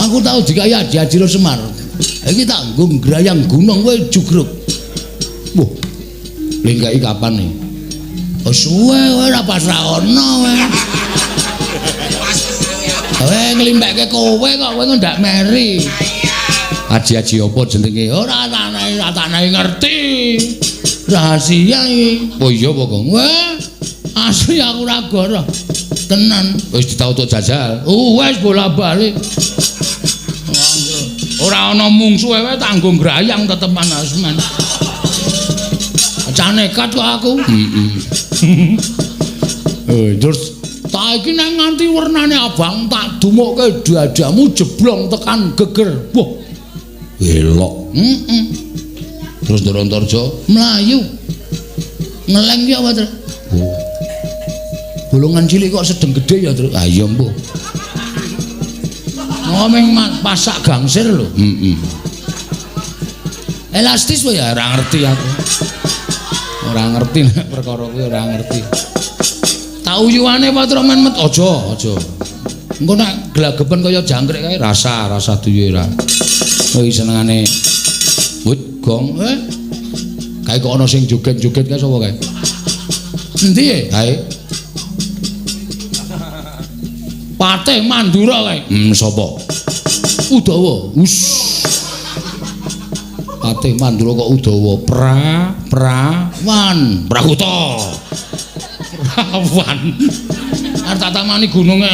Aku tau dikaya Aji Semar. Iki tak nggo ngrayang gunung kowe jugruk. Wah. Lengkai kapan nih? Oh suwe kowe ora pas ra ono kowe. Kowe nglimpekke kowe kok kowe ndak meri. Aji-aji apa jenenge? Ora tak ngerti. Rahasia iki. Oh iya apa, Gong? Wah, asli aku ora goro. Tenan. Wis ditau tok jajal. Oh, wis bola-bali. Ora ana mungsuhe wae tanggung grayang tetepan asmen. Cah nekat kok aku. Heeh. Terus tak iki nek nganti wernane abang tak dumukke dadamu jeblong tekan geger. Wah. Welok. Heeh. Terus Ndoro Antarja mlayu. Ngeleng ki apa, Tru? Oh. Bolongan cilik kok sedeng gedhe ya, Tru? Ah iya mbuh. Ngomong pasak gangsir lho. Heeh. Elastis wae ya ora ngerti aku. Ora ngerti nek perkara kuwi ora ngerti. Tak uyuane apa Tru men met aja, aja. Engko nek glagepen kaya jangkrik kae rasa duwe ora. Kuwi senengane wut gong. Kae kok ana sing joget-joget kae sapa kae? Endi e? Kae. Patih Mandura kae. Sapa? Udawa. Us. Patih Mandura kok Udawa. Pra Prawan. Prakuta. Prawan. Arep tak tamani gununge.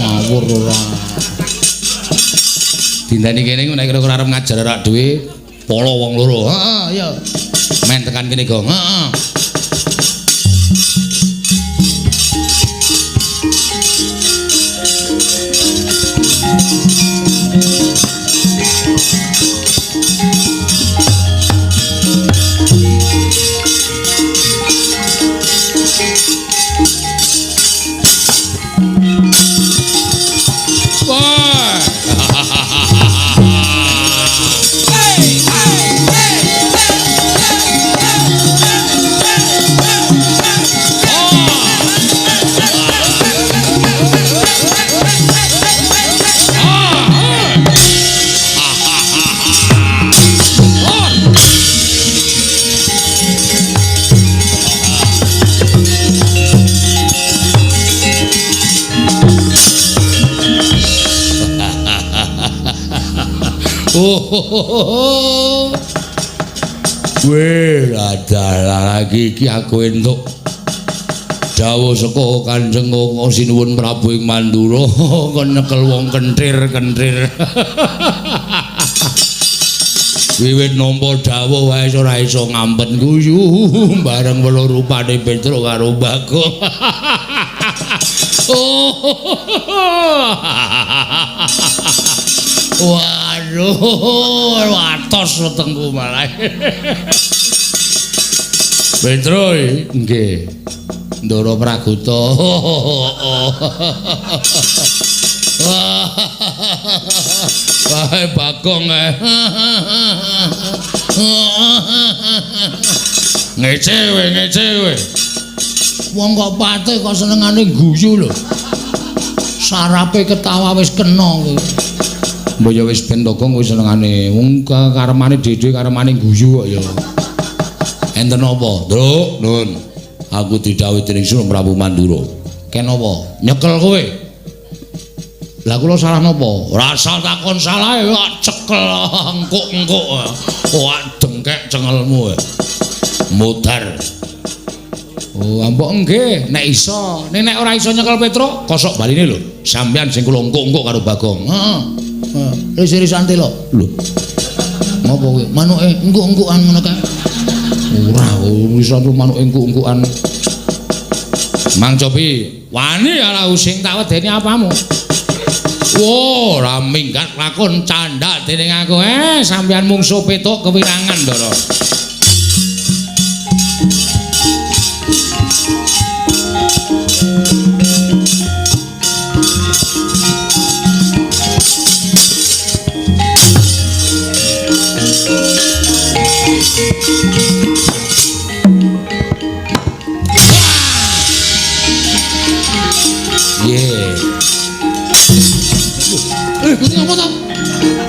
Ngawur ora. Dinteni kene nek kira-kira arep ngajar rak dhewe polo wong loro. Heeh, iya. Men tekan kene, Gong. Heeh. Weh, adalah lagi iki aku entuk dawuh saka Kanjeng Sinuwun Prabu ing Mandura kon nyekel wong kenthir-kenthir. Wiwit nampa dawuh wae ora iso ngampet guyu bareng weluh rupane Petruk karo Bagong. Waduh, watos wetengku malah. Petro nggih. Ndara Pragota. Wah, Bagong. Ngece kowe, ngece kowe. Wong kok pate kok senengane guyu lho. Sarape ketawa wis kena kowe. Mbok ya wis ben to Gong kowe senengane wong karemane dhewe karemane guyu kok ya. Enten apa, Ndruk? Nun. Aku didhawuhi dening Sunan Prabu Mandura. Ken apa? Nyekel kowe. Lah kula salah napa? Ora usah takon salahe kok cekel engkuk-engkuk. Wah, dengkek cengelmu. Mudar. Oh, ambok nggih, nek iso. Nek nek ora iso nyekel Petruk, kosok baline lho. Sampeyan sing kula engkuk-engkuk karo Bagong. Heeh. Heeh. Ris-risan telo. Lho. Ngopo kowe? Manuke engkuk-engkukan ngono kae. Ora, iso manuke engkuk-engkukan. Mang Copi, wani ala sing tak wedeni apamu? Wo, ora minggat lakon candhak dening aku. Sampeyan mungsuh Petruk kewirangan, Ndara. Kuwi ngapa to?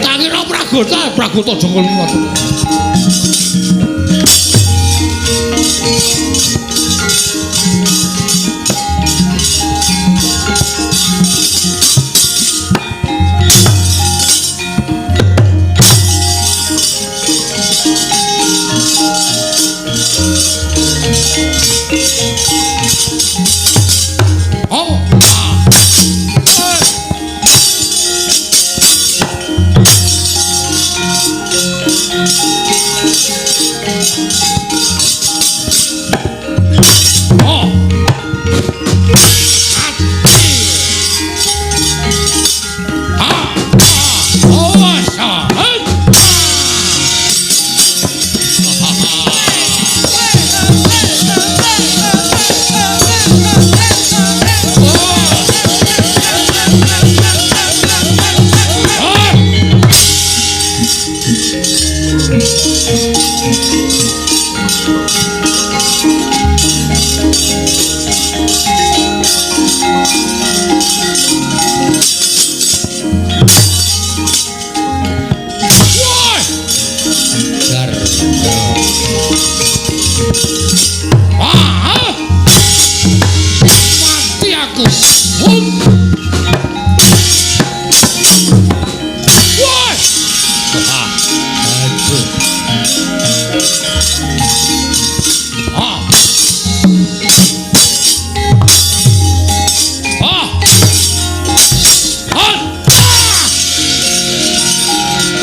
Tak kira Pragota, Pragota jengkol ngono.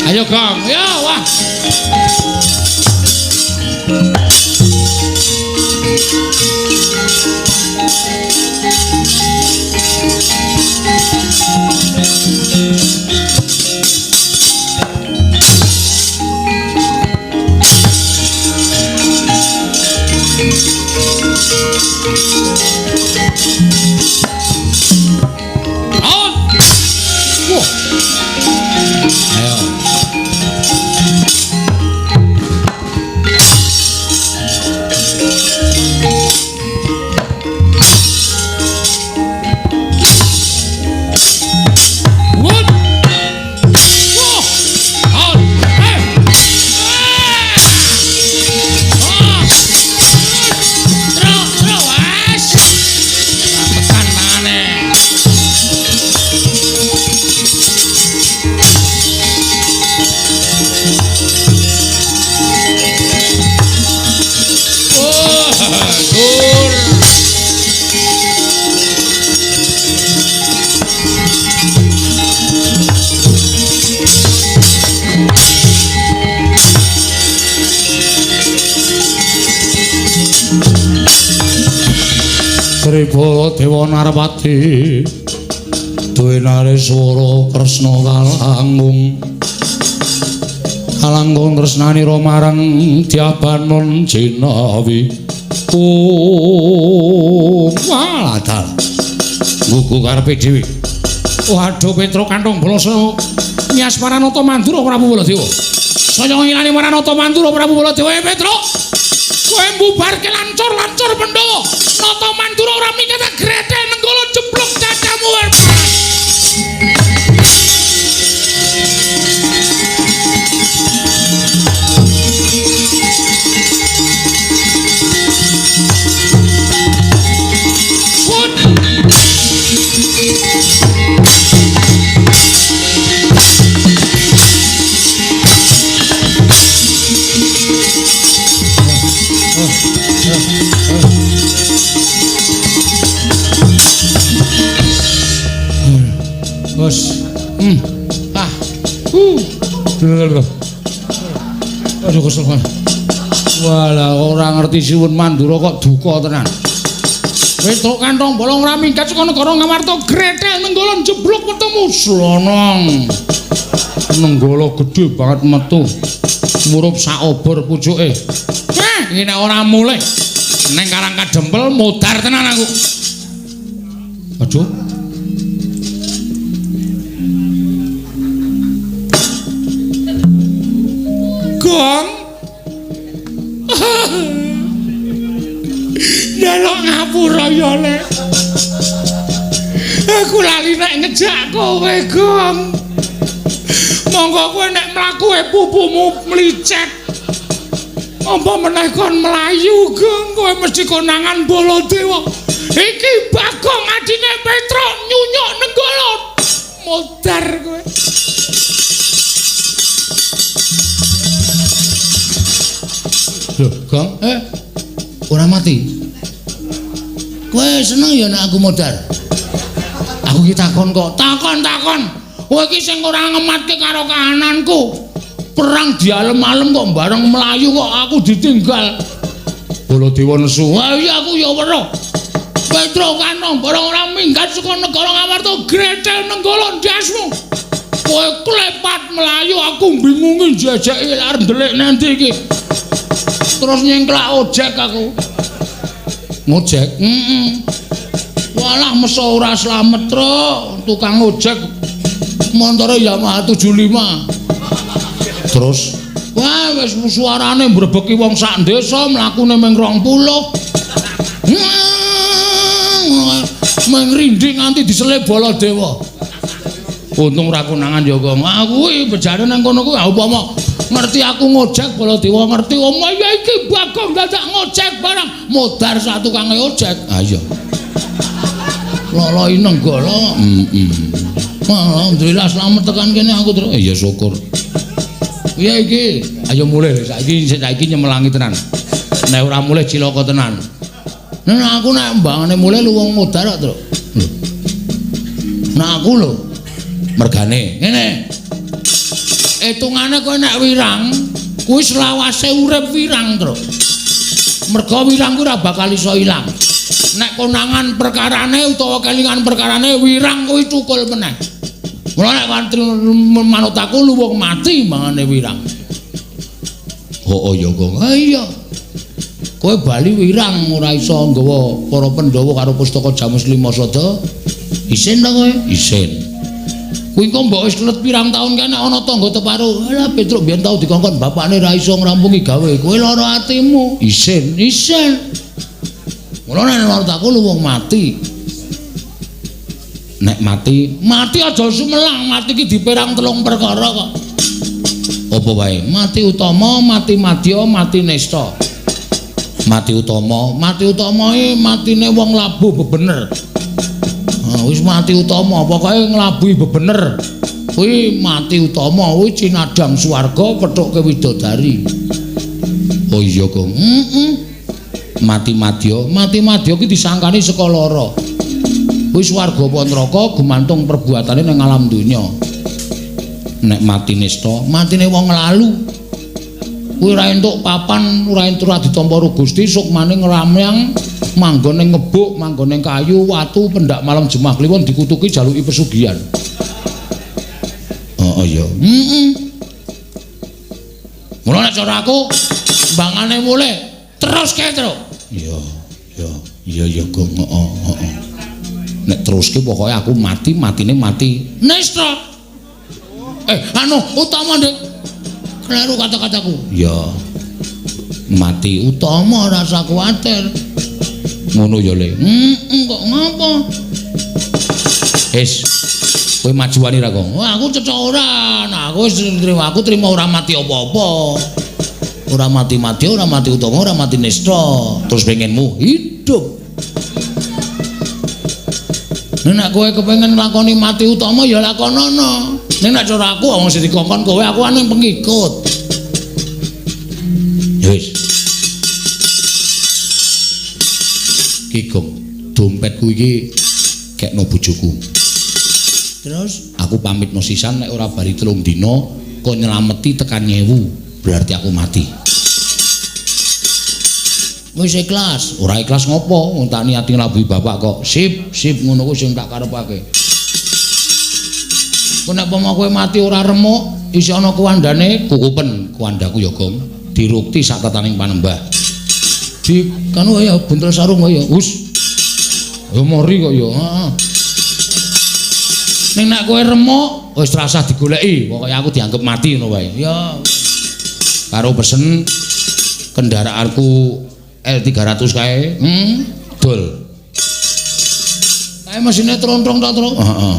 Ayo Gong, ya wah. Tripala Dewa Narpati duwe nareswara Kresna kalangkung kalangkung tresnanira marang Dyabanon Jinawi. Oh, walah dal. Gugu karepe dhewe. Waduh Petruk Kantong Bolong saya nyas Paranata Mandura Prabu Baladewa. Saya ngilani Paranata Mandura Prabu Baladewa. Petruk, kowe mbubarke lancur-lancur Pandhawa. Nata Mandura ora minggat gretel nenggala jeblok dadamu. Bos. Ah. Aduh kesel banget. Walah ora ngerti Siwun Mandura kok duka tenan. Petruk Kantong Bolong ora minggat saka negara Ngamarta gretel nenggala jeblok metemu slonong. Nenggala gedhe banget metu. Murup sak obor pucuke. Iki nek ora mulih ning Karang Kadempel modar tenan aku. Aduh. Gong. Njaluk ngapura ya, Lek. Aku lali nek ngejak kowe, Gong. Monggo kowe nek mlaku pupumu mlicet. Apa meneh kon mlayu, Gong? Kowe mesti konangan Baladewa. Iki Bagong adine Petruk nyunyuk nenggala. Modar kowe. Lho, Gong, ora mati. Kowe seneng ya nek aku modar? Aku ki takon kok. Takon-takon. Kowe iki sing ora ngematke karo kahananku. Perang dialem-alem kok bareng mlayu kok aku ditinggal. Baladewa nesu. Wah, iya aku ya weruh. Petruk Kantong Bolong ora minggat saka negara Ngamarta gretel nenggala ndasmu. Kowe klepat mlayu aku bingungi jajaki arep ndelik nanti iki. Terus nyengklak ojek aku. Ngojek? Heeh. Walah meso ora slamet, Truk. Tukang ojek montore Yamaha 75. Terus wah wis suarane mbrebeki wong sak desa mlakune ming 20. Ming rinding nganti diselip Baladewa. Untung ora konangan ya, Gong. Aku kuwi bejane nang kono kuwi upama ngerti aku ngojek Baladewa ngerti omah ya iki Bagong dadak ngojek barang modar sak tukange ojek. Ha iya. Loloi nenggala. Heeh. Alhamdulillah slamet tekan kene aku terus. Ya syukur. Piye iki? Ayo mulih saiki saiki nyemelangi tenan. Nek ora mulih cilaka tenan. Nek aku nek mbangane mulih lu wong modar kok, Truk. Lho. Nek aku lho mergane ngene. Hitungane kowe nek wirang kuwi selawase urip wirang, Truk. Merga wirang kuwi ora bakal iso ilang. Nek konangan perkarane utawa kelingan perkarane wirang kuwi cukul meneh. Mula nek manut aku luwung mati mangane wirang. Oh ya Gong. Ha iya. Kowe bali wirang ora iso nggawa para Pandhawa karo pustaka Jamus Lima Sada. Isin ta kowe? Isin. Kuwi kok mbok wis let pirang taun kene ana tangga teparo. Alah Petruk biyen tau dikongkon bapakne ra iso ngrampungi gawe. Kowe lara atimu. Isin, isin. Mula nek manut aku luwung mati. Nek mati, mati aja sumelang, mati iki diperang telung perkara kok. Apa wae? Mati utama, mati madya, mati nista. Mati utama, mati utama iki matine wong labuh bebener. Nah, wis mati utama, pokoke nglabuhi bebener. Kuwi mati utama, kuwi cinadang swarga pethuke widodari. Oh iya, Gong. Heeh. Mati madya, mati madya iki disangkani saka lara. Kuwi swarga apa neraka gumantung perbuatane ning alam donya. Nek mati nista, matine wong lalu. Kuwi ora entuk papan, ora entuk ora ditampa karo Gusti, sukmane ngramyang manggon ning ngebuk, manggon ning kayu, watu, pendak malam Jemah Kliwon dikutuki jaluki pesugihan. Oh iya. Heeh. Mula nek cara aku mbangane mulih terus kae, Truk. Iya, iya, iya ya Gong, heeh, heeh. Nek teruske pokoke aku mati, matine mati nestra. Anu utama Dik. Kleru kata-kataku. Iya. Mati utama rasa kuwatir. Ngono ya, Le. Heeh, kok ngapa? Wis. Kowe maju wani ra, Gong? Wah, aku cecok ora. Nah, aku wis trimo, aku trimo ora mati apa-apa. Ora mati-mati, ora mati utama, ora mati nestra. Terus pengenmu hidup. Nek kowe kepengin nglakoni mati utama ya lakonono. Ning nek cara aku wong sing dikongkon kowe aku anu pengikut. Ya wis. Ki Gong, dompetku iki kekno bojoku. Terus aku pamitno sisan nek ora bali 3 dina kok nyelameti tekan 1000, berarti aku mati. Wis ikhlas, ora ikhlas ngopo? Wong tak niati nglabuhi bapak kok. Sip, sip ngono kuwi sing tak karepake. Kok nek pomo kowe mati ora remuk, isih ana kuwandane, kukupen kuwandaku ya, Gong. Dirukti sak tataning panembah. Di kanu ya buntel sarung ya. Wis. Ya mori kok ya. Heeh. Ning nek kowe remuk, wis rasah digoleki, pokoke aku dianggep mati ngono wae. Ya. Karo pesen kendaraanku L300 kae, dol. Kae mesine trontrong ta, Tru? Heeh.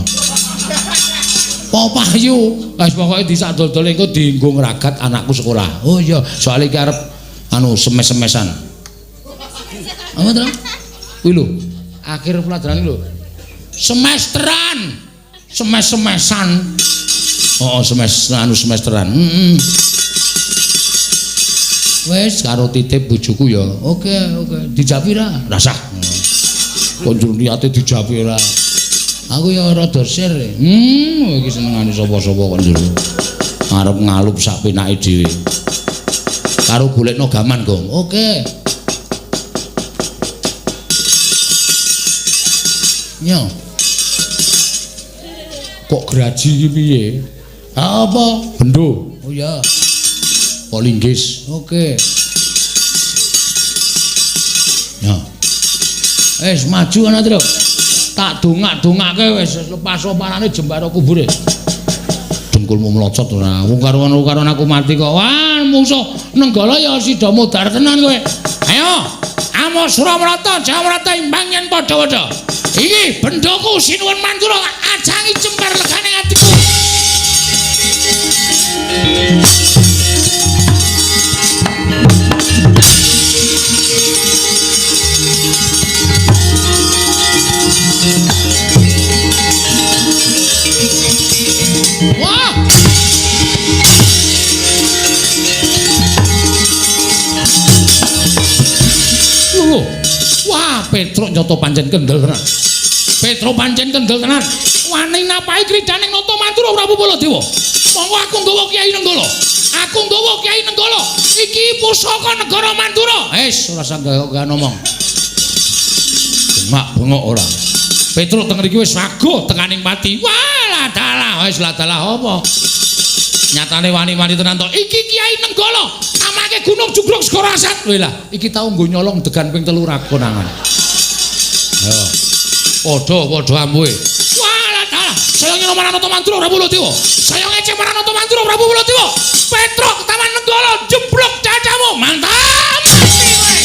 Payu, wis pokoke disak dol-dol engko dienggo ngragat anakku sekolah. Oh iya, soalé iki arep anu semes-semesan. Apa to? Kuwi lho, akhir pelajaran iki lho. Semesteran. Semes-semesan. Oh, anu semesteran. Heeh. Wis karo titip bojoku ya. Oke, oke. Dijapi ra? Rasah. Kok njur niate dijapi ora? Aku ya rada sir. Iki senengane sapa-sapa kok njur. Arep ngalup sak penake dhewe. Karo golekno gaman, Gong. Oke. Nyo. Kok graji iki piye? Ha apa? Bendo. Oh iya. Polinggis. Oke. Ya. Wis maju ana Tru. Tak dongak-dongake wis lepas oparane jembaro kubure. Dengkulmu mlocot ora. Wong karo-karo aku mati kok. Wah, mungsuh Nenggala ya sida modar tenan kowe. Ayo, Amo Suramrata, Jawamrata imbang yen padha-padha. Iki bendoku Sinuwun Mandura ajangi jembar legane atiku. Wah! Lho. Wah, Petruk nyoto pancen kendel tenan. Petruk pancen kendel tenan. Wani napahi kridhaning Nata Mandura Prabu Baladewa. Monggo aku nggawa Kyai Nenggala. Aku nggawa Kyai Nenggala. Iki pusaka negara Mandura. Wis, ora usah gawe ngomong. Bengak bengok ora. Petruk teng mriki wis waguh tekaning pati. Wah, ladalah wis ladalah apa? Nyatane wani-wani tenan to. Iki Kyai Nenggala, amake Gunung Jugruk Segara Asat. Lho lah, iki tau nggo nyolong degan ping 3 ragonangan. Ya. Padha-padha ampuhe. Wah, ladalah. Saya ngene marang Nata Mandura Prabu Baladewa. Saya ngece marang Nata Mandura Prabu Baladewa. Petruk Taman Nenggala jemblok dadamu. Mantap. Mati kowe.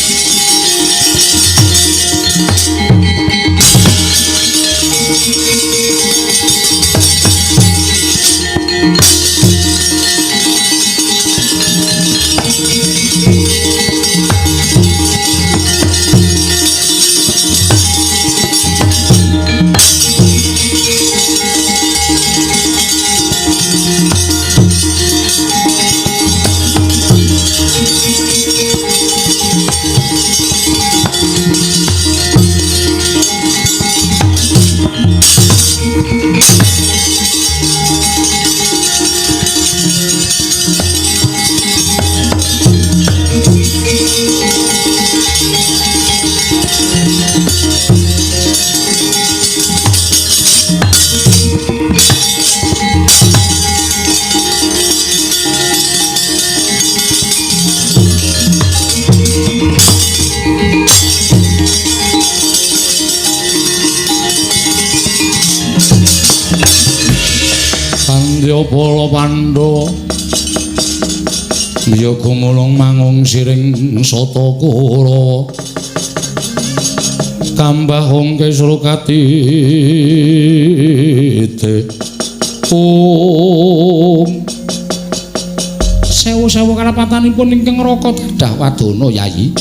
Nindya para Pandhawa ya gumulung mangung siring sata Kurawa kambahung kesra katite om sewu-sewu karapatanipun ingkang raka dadah wadana Yayi.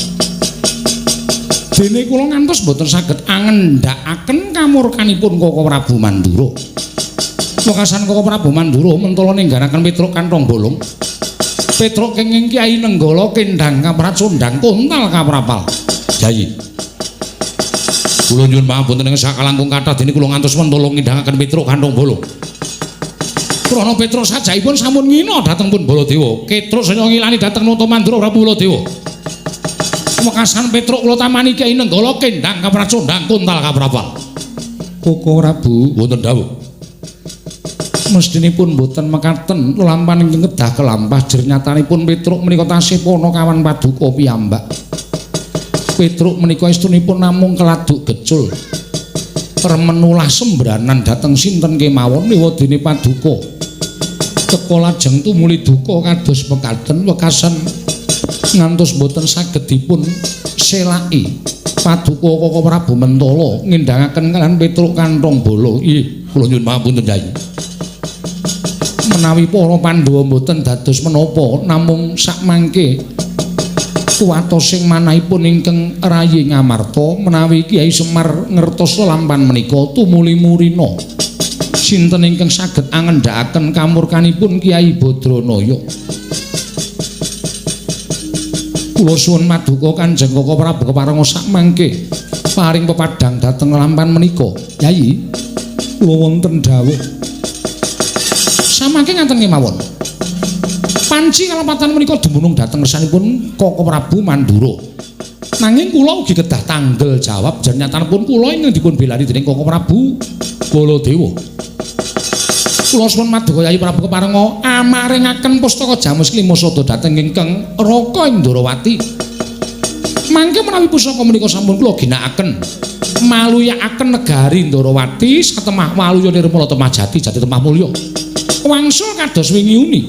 Dene kula ngantos boten saged angendhakaken kamurkanipun Koko Prabu Mandura. Wekasan Koko Prabu Mandura mentala ninggaraken Petruk kanthong bolong. Petruk kenging Kyai Nenggala kendhang kapracondhang kontal kaprapal. Yayi. Kula nyuwun pangapunten ing sakalangkung kathah dene kula ngantos mentala ngindhangaken Petruk kanthong bolong. Krana Petruk sajaipun sampun ngina dhateng pun Baladewa. Ketruk saya ngilani dhateng Nata Mandura Prabu Baladewa. Wekasan Petruk kula tamani Kyai Nenggala kendhang kapracondhang kontal kaprapal. Koko Prabu wonten dawuh. Mestinipun boten mekaten lelampahan ingkang kedah kelampah jernyatanipun Petruk menika tasih panakawan paduka piyambak. Petruk menika estunipun namung keladuk gecul. Remenulah sembranan dhateng sinten kemawon liwadene paduka. Teka lajeng tumuli duka kados mekaten wekasan ngantos boten saged dipun selaki. Paduka Koko Prabu Mentala ngindhangaken kaliyan Petruk kanthong bala. Ih, kula nyuwun pangapunten Yayi. Menawi para Pandhawa mboten dados menapa namung sakmangke kuwatos sing manahipun ingkang rayi Ngamarta menawi Kyai Semar ngertos lelampahan menika tumuli murina sinten ingkang saged angendhakaken kamurkanipun Kyai Badranaya. Kula suwun maduka Kanjeng Koko Prabu keparenga sakmangke paring pepadhang dhateng lelampahan menika. Yayi, kula wonten dawuh. Samangke ngaten kemawon. Panci kalepatan menika dumunung dhateng ngersanipun Koko Prabu Mandura. Nanging kula ugi kedah tanggel jawab jernyatanipun kula ingkang dipun belani dening Koko Prabu Baladewa. Kula suwun maduka Yayi Prabu keparenga amaringaken pustaka Jamus Klima Sada dhateng ingkang Raka Indrawati. Mangke menawi pusaka menika sampun kula ginakaken maluyakaken negari Indrawati satemah waluya nirmala temah jati jati temah mulya. Wangsul kados wingi uni.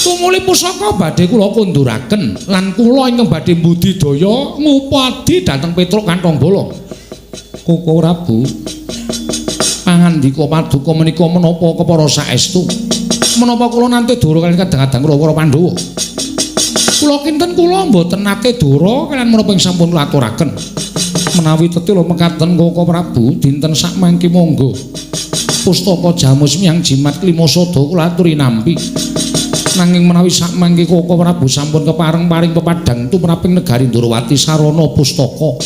Tumuli pusaka badhe kula konduraken lan kula ingkang badhe mbudidaya ngupadi dhateng Petruk kanthong bolong. Koko Prabu pangandika paduka menika menapa kepara saestu? Menapa kula nate dora kaliyan kadang-kadang kula para Pandhawa? Kula kinten kula mboten nate dora kaliyan menapa ing sampun kula aturaken. Menawi tetela mekaten Koko Prabu dinten sakmangke monggo. Pustaka Jamus Miang Jimat Klima Sada kula aturi nampi. Nanging menawi sakmangke Koko Prabu sampun kepareng paring pepadhang tumraping negari Ndrawati sarana pustaka.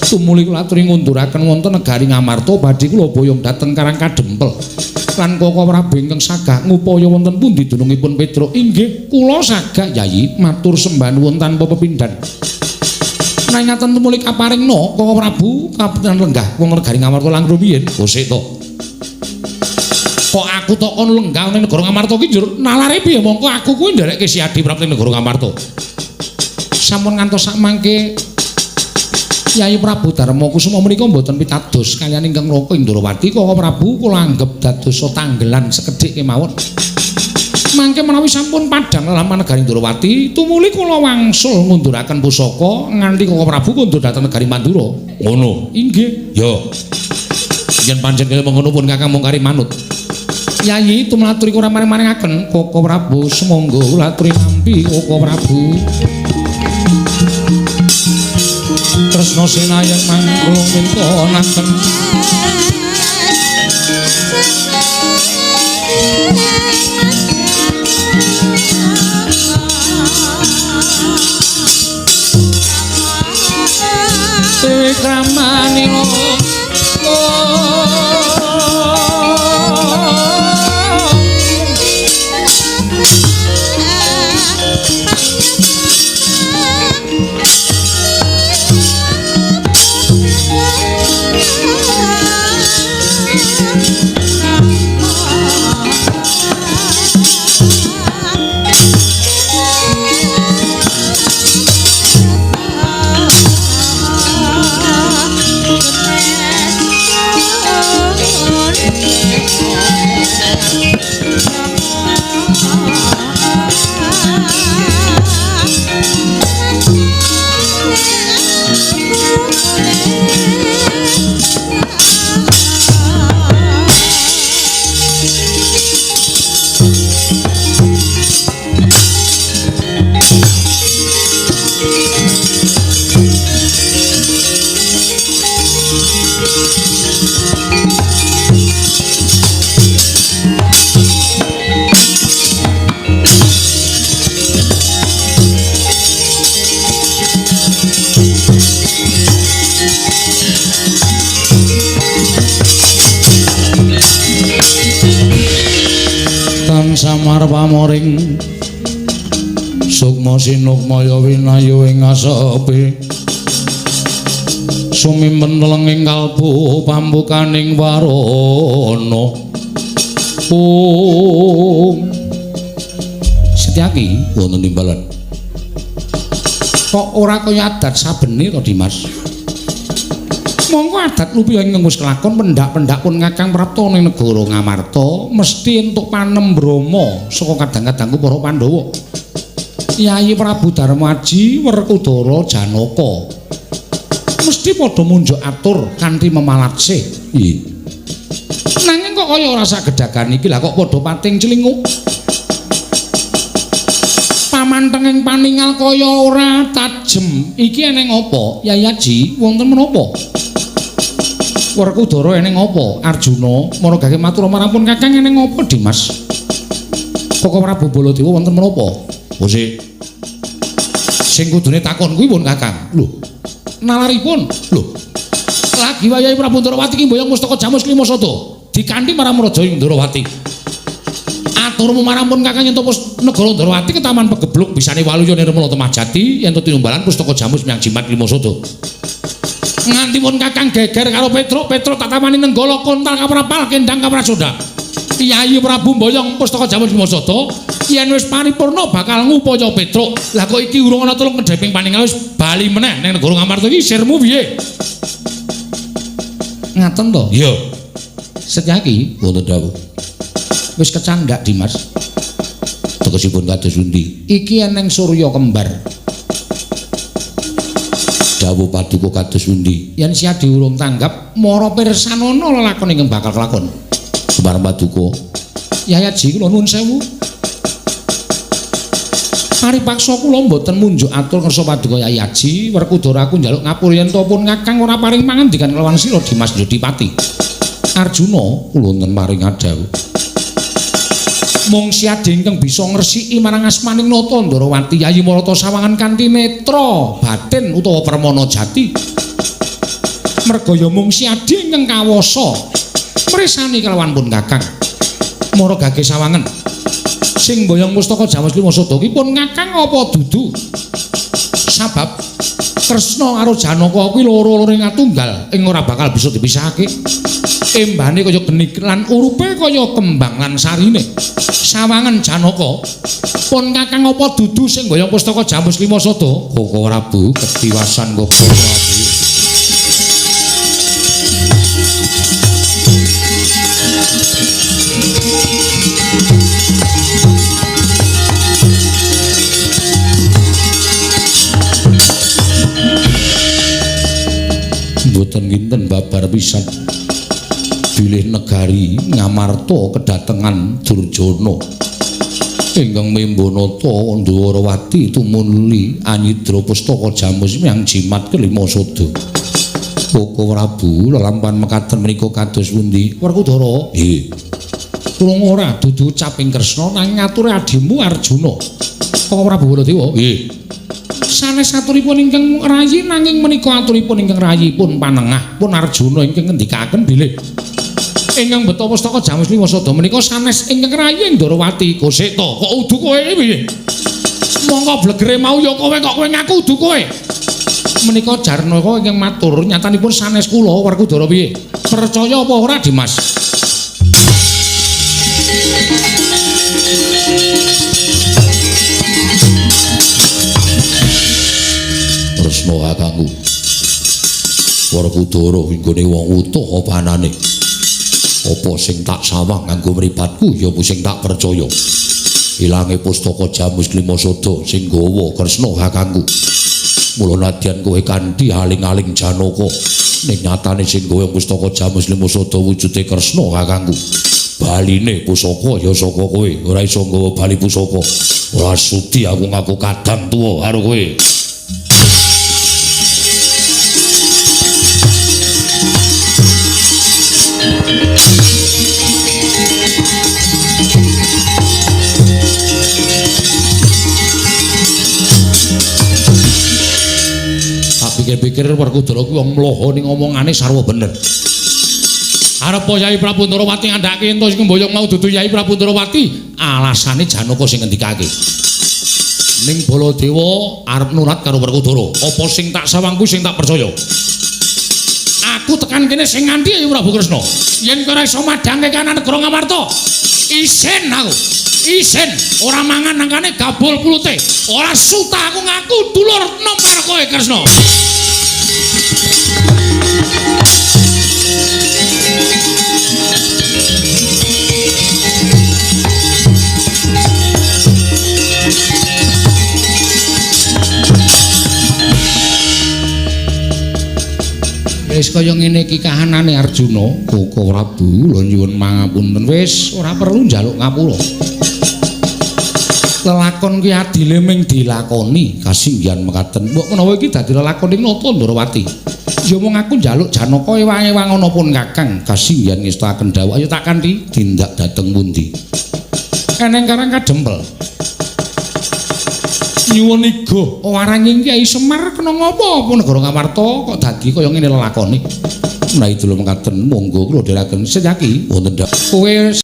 Tumuli kula aturi ngunduraken wonten negari Ngamarta badhe kula boyong dhateng Karang Kadempel. Lan Koko Prabu ingkang sagah ngupaya wonten pundi dunungipun Petruk? Inggih, kula sagah Yayi matur sembah nuwun tanpa pepindhan. Nanging ngaten tumuli kaparingna Koko Prabu kapitan lenggah wonten negari Ngamarta lang rumiyin. Kosek to. Kok aku tok kon lenggah ning negara Ngamarta ki njur nalare piye mongko aku kuwi nderekke Siadi Prabu ning negara Ngamarta. Sampun ngantos sakmangke Yayi Prabu Darma Kusuma menika mboten pitados kaliyan ingkang Raka Indrawati. Koko Prabu kula anggep dados tanggelan sekedhik kemawon. Mangke menawi sampun padhang lelampahan negari Indrawati tumuli kula wangsul ngunduraken pusaka nganti Koko Prabu kondur dhateng negari Mandura. Ngono. Inggih. Ya. Yen pancen kaya mengono pun Kakang mung kari manut. Yayi tumlaturi kula maring-maringaken Koko Prabu sumangga kula aturi nampi Koko Prabu. Tresna sinayang mangkula mintonaken Kramanira Thank you. Damar pamoring sukma sinukmaya winayu ing asepi sumimpen lenging kalbu pambukaning warana. Om Setyaki wonten timbalan. Kok ora kaya adat sabene to Dimas? Mongko adat lupi ingkang wis kelakon pendak-pendak pun Kakang prapta ning negara Ngamarta mesti entuk panembrama saka kadang-kadangku para Pandhawa. Yayi Prabu Darmaji Werkudara Janaka mesti padha munjuk atur kanthi memalatse. Nggih. Nanging kok kaya ora sagedagan iki lah kok padha pating celinguk. Pamantenging paningal kaya ora tajem. Iki eneng apa? Yayi Aji wonten menapa? Werkudara eneng apa? Arjuna maragake matur marang Kakang eneng apa Dimas? Koko Prabu Baladewa wonten menapa? Bose. Sing kudune takon kuwi pun Kakang. Lho. Nalaripun. Lho. Lagi wayahe Prabu Ndrawati ki mboyong mustaka Jamus Klima Sada. Dikanthi marang Raja ing Ndrawati. Aturmu marang pun Kakang yen negara Ndrawati ketaman pegebluk bisane waluya nirmala Temah Jati yen tinumbalan pustaka Jamus miang Jimat Klima Sada. Nganti pun Kakang geger karo Petruk, Petruk tak tamani Nenggala kontal kaprapal kendang kaprasoda. Yayi Prabu mboyong pustaka Jamus Klima Sada yen wis paripurna bakal ngupaya Petruk. Lah kok iki urung ana telung kedheping paningal wis bali meneh ning negara Ngamarta iki sirmu piye? Ngaten to? Iya. Setyaki wonten dawuh. Wis kecandhak Dimas. Tegesipun kados pundi? Iki eneng surya kembar. Dawuh paduka kados pundi? Yen siadi urung tanggap mara pirsanana lelakon ingkang bakal kelakon. Semar paduka. Yayi Aji kula nuwun sewu. Paripaksa kula mboten munjuk atur ngersa paduka Yayi Aji, Werkudara aku njaluk ngapura yen to pun Kakang ora paring pangandikan kelawan sira Dimas Jodipati. Arjuna kula wonten paring adhawuh. Mung siadi ingkang bisa ngresiki marang asmaning Nata Ndrawati Yayi Marata sawangan kanthi netra batin utawa permana jati. Merga ya mung siadi ingkang kawasa mresani kelawan pun Kakang. Mara gage sawangan sing mboyong pustaka Jamus Klima Sada ki pun Kakang apa dudu? Sabab Kresna karo Janaka kuwi loro-lorone ngatunggal ing ora bakal bisa dipisahake. Embane kaya geni lan urupe kaya kembang lan sarine. Sawangan Janaka pun Kakang apa dudu sing mboyong pustaka Jamus Klima Sada? Koko Prabu ketiwasan Koko Prabu. Mboten kinten babar pisan bilih negari Ngamarta kedatengan Durjana ingkang membanata Ndwarawati tumuli anyidra pustaka Jamus miang Jimat Kelima Sada. Koko Prabu lelampahan mekaten menika kados pundi? Werkudara? Nggih. Krungu ora dudu ucaping Kresna nanging ngature adimu Arjuna. Koko Prabu Baladewa? Nggih. Sanes aturipun ingkang rayi nanging menika aturipun ingkang rayi pun panengah pun Arjuna ingkang ngendikaken bilih ingkang beta pustaka Jamus Klima Sada menika sanes ingkang rayi ing Ndrawati. Goseta kok udu kowe iki piye? Mongko blegere mau ya kowe kok kowe ngaku udu kowe. Menika Jarnaka ingkang matur nyatanipun sanes kula Werkudara piye? Percaya apa ora Dimas? Kresna kakangku. Werkudara nggone wong utuh apa anane? Apa sing tak sawang nganggo mripatku ya sing tak percaya. Ilange pustaka Jamus Klima Sada sing gawa Kresna kakangku. Mula nadyan kowe kanthi aling-aling Janaka ning nyatane sing gawa pustaka Jamus Klima Sada wujude Kresna kakangku. Baline pusaka ya saka kowe, ora iso nggawa bali pusaka. Ora sudi aku ngaku kadang tuwa karo kowe. Pikir-pikir Werkudara kuwi wong mloho ning omongane sarwa bener. Arep Yai Prabu Ndorowati ngandhake yen to sing mboyong mau dudu Yai Prabu Ndorowati, alasane Janaka sing ngendikake. Ning Baladewa arep nurat karo Werkudara. Apa sing tak sawang kuwi sing tak percaya. Aku tekan kene sing nganti ya Prabu Kresna. Yen kowe ora iso madhangke kanan negara Ngamarta, isin aku. Isin ora mangan nangkane gabul pulute. Ora suta aku ngaku dulur nom karo kowe Kresna. Wis kaya ngene iki kahanane Arjuna, Koko Prabu, kula nyuwun mangapunten wis ora perlu njaluk ngapura. Lelakon ki adile ming dilakoni, kasinggihan mekaten. Mbok menawa iki dadi lelakon ing Nata Ndorowati. Ya mung aku njaluk Janaka ewang-ewang ana pun Kakang, kasinggihan ngestakaken dawuh. Ayo tak kanthi tindak dhateng pundi. Eneng karang kadempel. Nyuwun iga waranging Kyai Semar kena ngapa apa negara Ngamarta kok dadi kaya ngene lelakone. Menawi dulur mekaten monggo kula dherekaken sejaki wonten kowe.